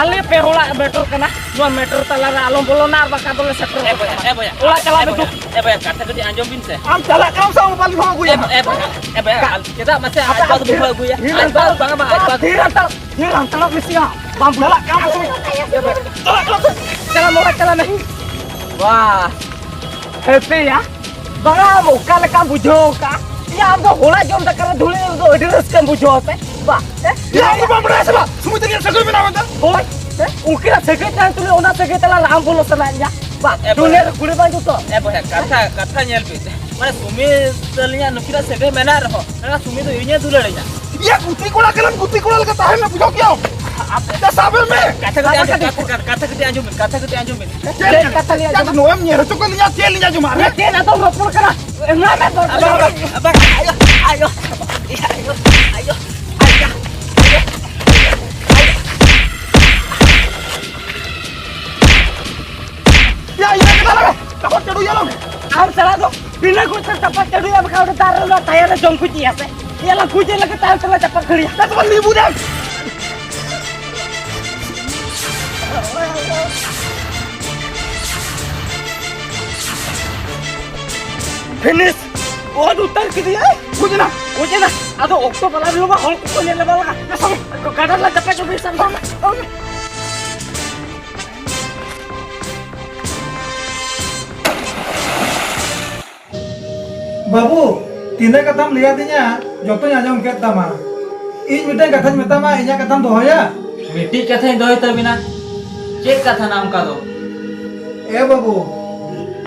ᱟᱞᱮ ᱯᱮ ᱦᱚᱲᱟᱜ ᱢᱮᱴᱟᱨ ᱠᱟᱱᱟ, ᱱᱚᱣᱟ ᱢᱮᱴᱟᱨ ᱛᱟᱞᱟ ᱨᱮ ᱟᱞᱚᱢ ᱵᱚᱞᱚᱱᱟ, ᱟᱨ ᱵᱟᱠᱷᱟᱱ ᱫᱚᱞᱮ ᱥᱮᱴᱮᱨ ᱮ ᱜᱚᱫ ᱵᱚᱭᱦᱟ, ᱠᱟᱢᱟ᱾ ᱮ ᱵᱚᱭᱦᱟ, ᱚᱲᱟᱜ ᱪᱟᱞᱟᱣ ᱮ ᱢᱮ ᱵᱚᱭᱦᱟ, ᱫᱩ᱾ ᱮ ᱵᱚᱭᱦᱟ, ᱠᱟᱛᱷᱟ ᱠᱟᱹᱴᱤᱡ ᱟᱸᱡᱚᱢ ᱵᱤᱱ ᱥᱮ᱾ ᱟᱢ ᱪᱟᱞᱟᱜ ᱠᱟᱱᱟᱢ ᱥᱮ ᱟᱢ ᱵᱟᱞᱤ ᱦᱚᱸ ᱮ ᱟᱹᱜᱩᱭᱟ? ᱵᱚᱭᱦᱟ, ᱮ ᱵᱚᱭᱦᱟ, ᱪᱮᱫᱟᱜ ᱢᱟᱥᱮ ᱟᱡ ᱵᱟᱵᱟ ᱫᱚ ᱵᱟᱹᱧ ᱟᱹᱜᱩᱭᱟ? ᱟᱡ ᱵᱟᱵᱟ, ᱵᱟᱝᱟ, ᱵᱟᱝ, ᱟᱡ ᱵᱟᱵᱟ᱾ ᱛᱷᱤᱨ ᱦᱟᱛᱟᱲ, ᱛᱷᱤᱨ ᱦᱟᱛᱟᱲᱚᱜ ᱢᱮ ᱥᱮ ᱟᱢ᱾ ᱵᱟᱢ ᱪᱟᱞᱟᱜ ᱠᱟᱱᱟ ᱥᱮ? ᱪᱟᱞᱟᱜ ᱠᱟᱱᱟ ᱥᱮ? ᱪᱟᱞᱟᱜ ᱢᱮ, ᱚᱲᱟᱜ ᱪᱟᱞᱟᱜ ᱢᱮ᱾ ᱵᱟᱦ, ᱦᱮᱯᱮᱭᱟ᱾ ᱵᱟᱝᱟ, ᱟᱢ ᱚᱠᱟ ᱞᱮᱠᱟᱢ ᱵᱩᱡᱷᱟᱹᱣ ᱠᱟᱜᱼᱟ? ᱭᱟ, ᱟᱢ ᱫᱚ ᱦᱚᱲᱟᱜ ᱡᱚᱢ ᱫᱟᱠᱟ ᱨᱮ ᱫᱷᱩᱲᱤ ᱨᱮᱫᱚ ᱟᱹᱰᱤ ᱨᱟᱹᱥᱠᱟᱹᱢ ᱵᱩᱡᱷᱟᱹᱣᱟ ᱥᱮ? ᱵᱟ, ᱦᱮᱸ? ᱭᱟ, ᱟᱢ ᱫᱚ ᱵᱟᱢ ᱵᱟᱲᱟᱭᱟ ᱥᱮ ᱵᱟ? ᱥᱩᱢᱤᱛ ᱛᱟᱹᱠᱤᱱ ᱥᱟᱹᱜᱟᱹᱭ ᱢᱮᱱᱟᱜᱼᱟ ᱢᱮᱱᱛᱮ? ᱦᱳᱭ, ᱦᱮᱸ? ᱩᱱᱠᱤᱱᱟᱜ ᱥᱟᱹᱜᱟᱹᱭ ᱛᱟᱦᱮᱸ ᱛᱩᱞᱩᱡ ᱚᱱᱟ ᱥᱟᱹᱜᱟᱹᱭ ᱛᱟᱞᱟ ᱨᱮ ᱟᱢ ᱵᱚᱞᱚ ᱥᱟᱱᱟᱭᱮᱫ ᱢᱮᱭᱟ? ᱵᱟ, ᱮ, ᱫᱩᱱᱤᱭᱟᱹ ᱵᱚᱭᱦᱟ᱾ ᱨᱮ ᱠᱩᱲᱤ ᱵᱟᱝ ᱡᱩᱛᱩᱜᱼᱟ? ᱮ, ᱵᱚᱭᱦᱟ, ᱠᱟᱛᱷᱟ, ᱠᱟᱛᱷᱟ ᱧᱮᱞ ᱵᱤᱱ᱾ ᱢᱟᱱᱮ, ᱥᱩᱢᱤᱛ ᱟᱹᱞᱤᱧᱟᱜ ᱱᱩᱠᱤᱱᱟᱜ ᱥᱟᱹᱜᱟᱹᱭ ᱢᱮᱱᱟᱜ ᱨᱮᱦᱚᱸ, ᱢᱮᱱᱠᱷᱟᱱ ᱥᱩᱢᱤᱛ ᱫᱚ ᱤᱧᱮ ᱫᱩᱞᱟᱹᱲᱤᱧᱟ᱾ ᱭᱟ, ᱜᱩᱛᱤ ᱠᱚᱲᱟ ᱠᱟᱱᱟᱢ, ᱜᱩᱛᱤ ᱠᱚᱲᱟ ᱞᱮᱠᱟ ᱛᱟᱦᱮᱱ ᱢᱮ, ᱵᱩᱡᱷᱟᱹᱣ ᱠᱮᱭᱟᱢ᱾ ᱟᱯᱮ ᱫᱟ, ᱥᱟᱵᱮ ᱢᱮ᱾ ᱠᱟᱛᱷᱟ ᱠᱟᱹᱴᱤᱡ ᱟᱸᱡᱚᱢ, ᱠᱟᱛᱷᱟ, ᱠᱟᱛᱷᱟ, ᱠᱟᱛᱷᱟ ᱠᱟᱹᱴᱤᱡ ᱟᱸᱡᱚᱢ ᱵᱤᱱ, ᱠᱟᱛᱷᱟ ᱠᱟᱹᱴᱤᱡ ᱟᱸᱡᱚᱢ ᱵᱤᱱ᱾ ᱪᱮᱫ ᱠᱟᱛᱷᱟ ᱞᱟᱹᱭ ᱟᱸᱡᱚᱢ? ᱱᱚᱣᱟᱢ ᱧᱮᱞ ᱦᱚᱪᱚ ᱠᱮᱫ ᱞᱤᱧᱟ, ᱪᱮᱫ ᱞᱤᱧ ᱟᱸᱡᱚᱢᱟ? ᱟᱨ ᱪᱮᱫ ᱟᱫᱚᱢ ᱨᱚᱯᱚᱲ ᱠᱟᱱᱟ? ᱮᱢᱟ ᱢᱮ ᱫᱚᱨᱠᱟᱨ᱾ ᱟᱵᱟ, ᱟᱵᱟ, ᱟᱭᱳ, ᱟᱭᱳ, ᱟᱭᱳ, ᱟᱭᱳ, ᱟᱭᱳ, ᱟᱭᱳ᱾ ᱭᱟ, ᱤᱱᱟᱹ ᱜᱮ ᱛᱟᱦᱞᱮ᱾ ᱪᱟᱯᱟᱫ ᱪᱟᱰᱩᱭᱟᱞᱟᱝ᱾ ᱟᱢ ᱥᱟᱞᱟ ᱫᱚ ᱵᱤᱱᱟᱹ ᱜᱚᱡ ᱛᱮ ᱪᱟᱯᱟᱫ ᱪᱟᱰᱩᱭᱟ, ᱵᱟᱠᱷᱟᱱ ᱚᱸᱰᱮ ᱫᱟᱨᱮ ᱨᱮᱱᱟᱜ ᱛᱟᱭᱟ ᱨᱮ ᱡᱚᱢ ᱠᱚ ᱤᱫᱤᱭᱟ ᱥᱮ? ᱭᱟᱞᱟ ᱜᱚᱡᱮ ᱞᱟᱹᱜᱤᱫ ᱛᱟᱭᱚᱢ ᱛᱮᱞᱮ ᱪᱟᱯᱟᱫ ᱜᱷᱟᱹᱲᱤᱭᱟ᱾ ᱫᱟ ᱛᱚᱵᱮ ᱞᱤᱵᱩ ᱫᱮᱱ᱾ ᱯᱷᱤᱱᱤᱥ! ᱜᱚᱡ ᱩᱛᱟᱹᱨ ᱠᱮᱫᱮᱭᱟᱭ᱾ ᱜᱚᱡ ᱮᱱᱟ᱾ ᱜᱚᱡ ᱮᱱᱟ᱾ ᱟᱫᱚ ᱚᱠᱛᱚ ᱵᱟᱞᱟ ᱵᱤᱞᱚᱢᱟ, ᱦᱚᱲ ᱠᱚᱠᱚ ᱧᱮᱞ ᱵᱟᱞᱟ᱾ ᱜᱟᱰᱟ ᱨᱮ ᱪᱟᱯᱟᱫ ᱪᱟᱰᱩᱭ ᱥᱟᱢ᱾ ᱵᱟᱹᱵᱩ, ᱛᱤᱱᱟᱹᱜ ᱠᱟᱛᱷᱟᱢ ᱞᱟᱹᱭᱟᱫᱤᱧᱟ, ᱡᱚᱛᱚᱧ ᱟᱸᱡᱚᱢ ᱠᱮᱫ ᱛᱟᱢᱟ᱾ ᱤᱧ ᱢᱤᱫᱴᱟᱝ ᱠᱟᱛᱷᱟᱧ ᱢᱮᱛᱟᱢᱟ, ᱤᱧᱟᱹᱜ ᱠᱟᱛᱷᱟᱢ ᱫᱚᱦᱚᱭᱟ? ᱢᱤᱫᱴᱤᱡ ᱠᱟᱛᱷᱟᱧ ᱫᱚᱦᱚᱭ ᱛᱟᱹᱵᱤᱱᱟ᱾ ᱪᱮᱫ ᱠᱟᱛᱷᱟ ᱱᱟ ᱚᱱᱠᱟ ᱫᱚ? ᱮ ᱵᱟᱹᱵᱩ,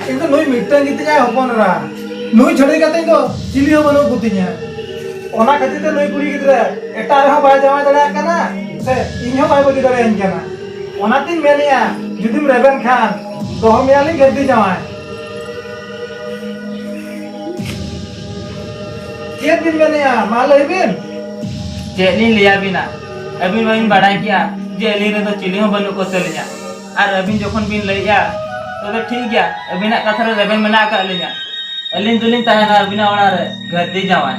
ᱤᱧ ᱫᱚ ᱱᱩᱭ ᱢᱤᱫᱴᱟᱝ ᱜᱮᱛᱤᱧᱟᱭ ᱦᱚᱯᱚᱱ ᱮᱨᱟ᱾ ᱱᱩᱭ ᱪᱷᱟᱹᱲᱤ ᱠᱟᱛᱮ ᱤᱧ ᱫᱚ ᱪᱤᱞᱤ ᱦᱚᱸ ᱵᱟᱹᱱᱩᱜ ᱠᱚᱛᱤᱧᱟ᱾ ᱚᱱᱟ ᱠᱷᱟᱹᱛᱤᱨ ᱛᱮ ᱱᱩᱭ ᱠᱩᱲᱤ ᱜᱤᱫᱽᱨᱟᱹ ᱮᱴᱟᱜ ᱨᱮᱦᱚᱸ ᱵᱟᱭ ᱡᱟᱶᱟᱭ ᱫᱟᱲᱮᱭᱟᱜ ᱠᱟᱱᱟ, ᱥᱮ ᱤᱧ ᱦᱚᱸ ᱵᱟᱭ ᱵᱟᱹᱜᱤ ᱫᱟᱲᱮᱭᱟᱹᱧ ᱠᱟᱱᱟ᱾ ᱚᱱᱟᱛᱤᱧ ᱢᱮᱱᱮᱜᱼᱟ, ᱡᱩᱫᱤᱢ ᱨᱮᱵᱮᱱ ᱠᱷᱟᱱ ᱫᱚᱦᱚ ᱢᱮᱭᱟᱞᱤᱧ ᱜᱷᱟᱹᱨᱫᱤ ᱡᱟᱶᱟᱭ᱾ ᱪᱮᱫ ᱵᱤᱱ ᱢᱮᱱᱮᱜᱼᱟ? ᱢᱟ ᱞᱟᱹᱭ ᱵᱤᱱ᱾ ᱪᱮᱫ ᱞᱤᱧ ᱞᱟᱹᱭ ᱟᱵᱤᱱᱟ? ᱟᱹᱵᱤᱱ ᱢᱟᱵᱤᱱ ᱵᱟᱲᱟᱭ ᱜᱮᱭᱟ ᱡᱮ ᱟᱹᱞᱤᱧ ᱨᱮᱱ ᱫᱚ ᱪᱤᱞᱤ ᱦᱚᱸ ᱵᱟᱹᱱᱩᱜ ᱠᱚ ᱛᱟᱹᱞᱤᱧᱟ᱾ ᱟᱨ ᱟᱹᱵᱤᱱ ᱡᱚᱠᱷᱚᱱ ᱵᱤᱱ ᱞᱟᱹᱭᱮᱜᱼᱟ, ᱛᱚᱵᱮ ᱴᱷᱤᱠ ᱜᱮᱭᱟ, ᱟᱹᱵᱤᱱᱟᱜ ᱠᱟᱛᱷᱟ ᱨᱮ ᱨᱮᱵᱮᱱ ᱢᱮᱱᱟᱜ ᱟᱠᱟᱫ ᱞᱤᱧᱟ᱾ ᱟᱹᱞᱤᱧ ᱫᱚᱞᱤᱧ ᱛᱟᱦᱮᱱᱟ ᱟᱹᱵᱤᱱᱟᱜ ᱚᱲᱟᱜ ᱨᱮ ᱜᱷᱟᱹᱨᱫᱤ ᱡᱟᱶᱟᱭ᱾